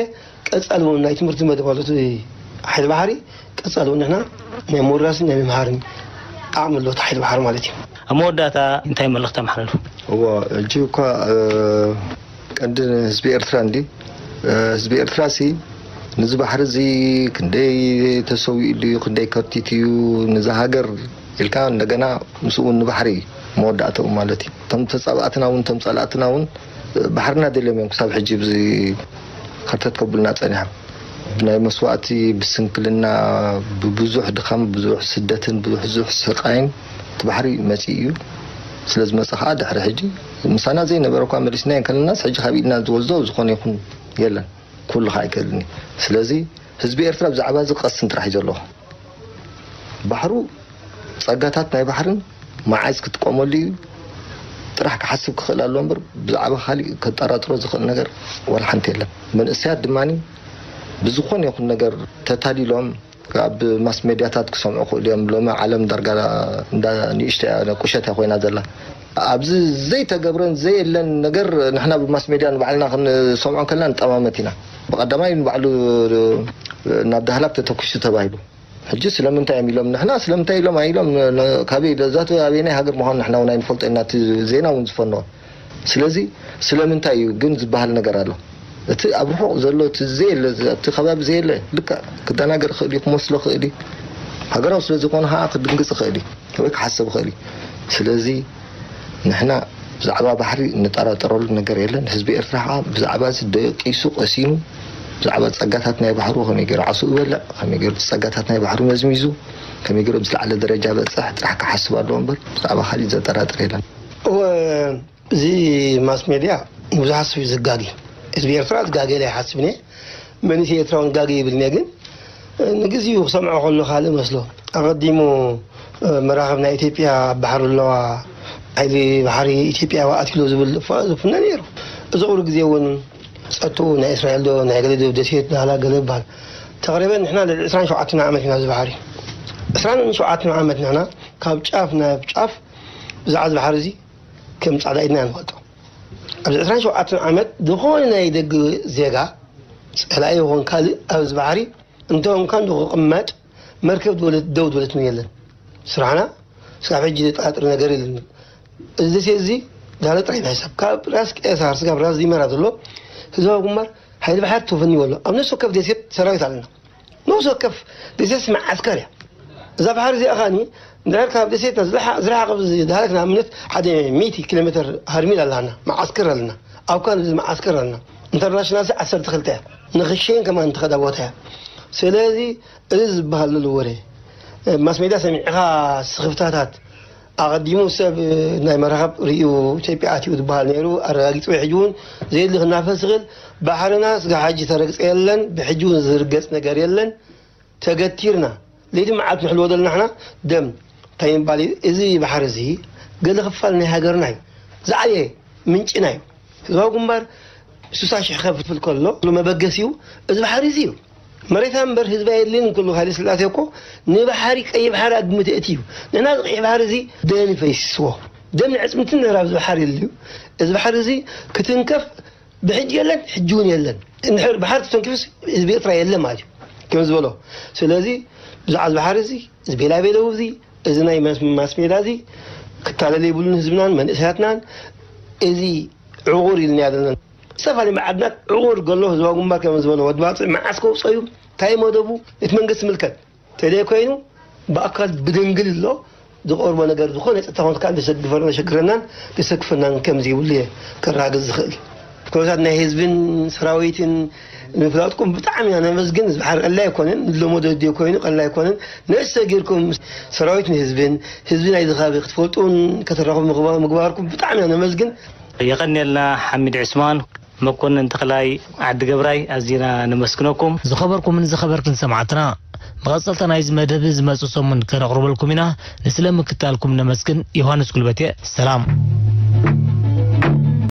ቀጻሊ እውን ናይ ትምህርቲ መደብ ኣሎ እቲ ሓይሊ ባሕሪ። ቀጻሊ እውን ንሕና ናይ ምውራስን ናይ ምምሃርን ዓቕሚ ኣለዎ እቲ ሓይሊ ባሕሪ ማለት እዩ። ኣብ መወዳእታ እንታይ መልእኽቲ ኣመሓላልፉ? እዎ፣ ሕጂ እኳ፣ እ፣ ቀንዲ ህዝቢ ኤርትራ እንዲ፣ እ፣ ህዝቢ ኤርትራ ሲ ንዚ ባሕሪ እዚ ክንደይ ተሰዊኡ ድዩ፣ ክንደይ ከርቲቱ እዩ፣ ንዛ ሃገር ኢልካ እንደገና ምስኡ እውን ንባሕሪ እዩ መወዳእታኡ ማለት እዩ። እቶም ተጻባእትና እውን እቶም ጸላእትና እውን ባሕርና ደልዮም እዮም ክሳብ ሕጂ ብዚ ከርተት ከብሉና ጸኒሖም። ብናይ መስዋእቲ፣ ብስንክልና፣ ብብዙሕ ድኻም፣ ብዙሕ ስደትን ብዙሕ ስቃይን እቲ ባሕሪ መጺኡ እዩ። ስለ ዝመጸ ከኣ ድሕሪ ሕጂ ምሳና ዘይነበረ እኳ መሊስና እንከለናስ ሕጂ ካብ ኢድና ዝወስዶ ዝኾነ ይኹን የለን። ኩሉ ከኣ ኣይክእልን እዩ። ስለዚ ህዝቢ ኤርትራ ብዛዕባ እዚ ክቐስን ጥራሕ እዩ ዘለዎ። ባሕሩ፣ ጸጋታት ናይ ባሕርን መዓዝ ክጥቀመሉ እዩ ጥራሕ ክሓስብ ክኽእል ኣሎ እምበር ብዛዕባ ካሊእ ከጠራጥሮ ዝኽእል ነገር ዋላ ሓንቲ የለን። መንእሰያት ድማ ብዝኾነ ይኹን ነገር ተታሊሎም ኣብ ማስ ሜድያታት ክሰምዑ ክእሉ እዮም። ሎሚ ዓለም ዳርጋ እንዳ ንእሽቶ እያ፣ ቁሸት እያ ኮይና ዘላ። ኣብዚ ዘይተገብረን ዘየለን ነገር ንሕና ብማስ ሜድያ ንባዕልና ክንሰምዖ ከለና ንጠማመት ኢና። ብቐዳማይ ንባዕሉ ናብ ዳህላክ ተተኩሱ ተባሂሉ። ሕጂ ስለምንታይ እዮም ኢሎም ንሕና ስለምንታይ ኢሎም ኣይሎም ን-፣ ን-፣ ካበይ ለዛቱ ኣበየናይ ሃገር ምዃኑ ንሕና እውን ኣይንፈልጦ ኢና። እቲ ዜና እውን ዝፈነወ። ስለዚ ስለምንታይ እዩ ግን ዝበሃል ነገር ኣሎ። እቲ ኣብ ርሑቕ ዘሎ እቲ ዘየለ፣ እቲ ከባቢ ዘየለ ልክዕ ክደናገር ይኽእል እዩ፣ ክመስሎ ይኽእል እዩ። ሃገራዊ ስለ ዝኾነ ከዓ ክድንግጽ ይኽእል እዩ ወይ ክሓስብ ይኽእል እዩ። ስለዚ ንሕና ብዛዕባ ባሕሪ እንጠራጠረሉ ነገር የለን። ህዝቢ ኤርትራ ከዓ ብዛዕባ እዚ ደቂሱ ቀሲኑ ብዛዕባ ጸጋታት ናይ ባሕሩ ከመይ ገይሩ ዓስኡ ይበልዕ፣ ከመይ ገይሩ ጸጋታት ናይ ባሕሩ መዝሚዙ፣ ከመይ ገይሩ ኣብ ዝለዓለ ደረጃ በጽሕ ጥራሕ ክሓስብ ኣለዎ እምበር ብዛዕባ ካሊእ ዘጠራጥር የለን። እወ፣ እዚ ማስ ሜድያ ንብዙሓት ሰብ እዩ ዘጋጊ። ህዝቢ ኤርትራ ዝጋገ ኢለ ኣይሓስብን እየ። መንእሰይ ኤርትራ እውን ጋገ ይብልን እየ፣ ግን ንግዚኡ ክሰምዖ ከሎ ካልእ መስሎ። ኣቐዲሙ መራኸብ ናይ ኢትዮጵያ ኣብ ባሕሪ ኣለዋ፣ ሓይሊ ባሕሪ ኢትዮጵያ ኣትኪሉ ዝብል እኳ ዝፍነ ነይሩ። እዚ ቁሩብ ግዜ እውን ጸጥኡ ናይ እስራኤል ዶ ናይ ገለ ዶ ደሴት ዳህላ ገለ ይበሃል። ተቕሪበን ንሕና ልዕሊ ዕስራን ሸውዓተን ዓመት ኢና ኣብዚ ባሕሪ። ዕስራን ሸውዓተን ዓመት ንሕና ካብ ጫፍ ናብ ጫፍ ብዛዕባ እዚ ባሕሪ እዚ ከም ጻዕዳ ኢድና ንፈልጦ። ኣብዚ ዕስራን ሸውዓተን ዓመት ዝኾነ ናይ ደገ ዜጋ ጸላኢ ይኹን ካልእ ኣብዚ ባሕሪ እንተኾንካ እንዶ ክቕመጥ መርከብ ዝበለት ደው ዝበለት ምን የለን። ስራሕና ስጋብ ሕጂ ዘጠራጥር ነገር የለን። እዚ ደሴት እዚ ዳለ ጥራይ ናይ ሰብ ካብ ራስ ቄሳር ስጋብ ራስ ዲመራ ዘሎ ህዝባዊ ግንባር ሓይሊ ባሕሪ ተፈንዩ ኣሎ። ኣብ ነፍሲ ወከፍ ደሴት ሰራዊት ኣለና። ነፍሲ ወከፍ ደሴት መዓስከር እያ። እዛ ባሕሪ እዚኣ ኸኣኒ እንድሕር ካብ ደሴትና ዝለሓ-፣ ዝረሓቐ ዝደሃለት ንኣብነት ሓደ ሚእቲ ኪሎ ሜትር ሃርሚል ኣለና፣ መዓስከር ኣለና። ኣብ ካን እዚ መዓስከር ኣለና። ኢንተርናሽናል ዓሰርተ ክልተ እያ። ንኽሸን ከማን ትኸዳ ቦታ እያ። ስለዚ እዚ ዝበሃል ዘሎ ወረ፣ ማስ ሜድያ ሰሚዕኻ ስኽፍታታት፣ ኣቐዲሙ ሰብ ናይ መራኸብ ርእዩ ኢትዮጵያ ኣትዩ ዝበሃል ነይሩ፣ ኣረጋጊጹ። ሕጂ እውን ዘየድሊ ክናፈስ ዝኽእል ባሕርና ስጋ ሕጂ ተረግጸ የለን፣ ብሕጂ እውን ዝርገጽ ነገር የለን። ተገቲርና ለይቲ መዓልቲ ንሕልዎ ዘለና ንሕና ደም እንታይ ምባል እዩ? እዚ ባሕሪ እዚ ገለ ክፋል ናይ ሃገርና እዩ፣ ዝዓበየ ምንጭና እዩ። ህዝባዊ ግንባር ስሳ ሽሕ ከፍልፍል ከሎ መበገሲኡ እዚ ባሕሪ እዚ እዩ። መሬታ እምበር ህዝባ የድልየን እንከሎ ሃይለ ስላሴ እኮ ንባሕሪ ቀይሕ ባሕሪ ኣግምቲ እቲ እዩ። ንሕና እዚ ቀይሕ ባሕሪ እዚ ደም ይፈይስዎ። ደም ንዕጽምትን ነራብ እዚ ባሕሪ የድልዩ። እዚ ባሕሪ እዚ ክትንከፍ ብሕጂ የለን፣ ሕጂ እውን የለን። እንድሕር ባሕሪ ተተንኪፉስ ህዝቢ ኤርትራ የለን ማለት እዩ፣ ከም ዝበሎ። ስለዚ ብዛዕባ እዚ ባሕሪ እዚ፣ እዚ ቤላቤለው እዚ፣ እዚ ናይ ማስ- ማስ ሜዳ እዚ ክታለል የብሉን። ህዝብናን መንእሰያትናን እዚ ዕቑር ኢልና ዘለና ዝተፈላለዩ መዓድናት ዕቑር ገሎ ህዝባዊ ግንባር ከም ዝበሎ ወዲ ባፅዕ መዓስ ከውፅኦ እዩ? እንታይ መደቡ? እቲ መንግስቲ ምልከት ተደይ ኮይኑ ብኣካል ብድንግል ኣሎ ዝቐርቦ ነገር ዝኾነ ጸጥታ ኮንካ ደሰግፈና ሸግረናን ደሰግፈናን ከም ዘይብሉ እየ ከረጋግጽ ዝኽእል። ኩነታት ናይ ህዝብን ሰራዊትን ምፍላጥኩም ብጣዕሚ ኢና ነመስግን። እዚ ባሕሪ ቀላይ ኣይኮነን፣ ንለመዶ ድዮ ኮይኑ ቀላይ ኣይኮነን። ነሰጊርኩም ሰራዊትን ህዝብን ህዝቢ ናይዚ ከባቢ ክትፈልጡን ከተራኽቡ ምግባ- ምግባርኩም ብጣዕሚ ኢና ነመስግን። የቐንየልና ሓሚድ ዑስማን፣ መኮንን ተኽላይ፣ ዓዲ ገብራይ፣ ኣዚና ነመስግነኩም። ዝኸበርኩምን ዝኸበርክን ሰማዕትና፣ መቐጸልታ ናይዚ መደብ ዝመጽእ ሰሙን ከነቕርበልኩም ኢና። ንስለ ምክታልኩም ነመስግን። ዮሃንስ ጉልበትየ፣ ሰላም።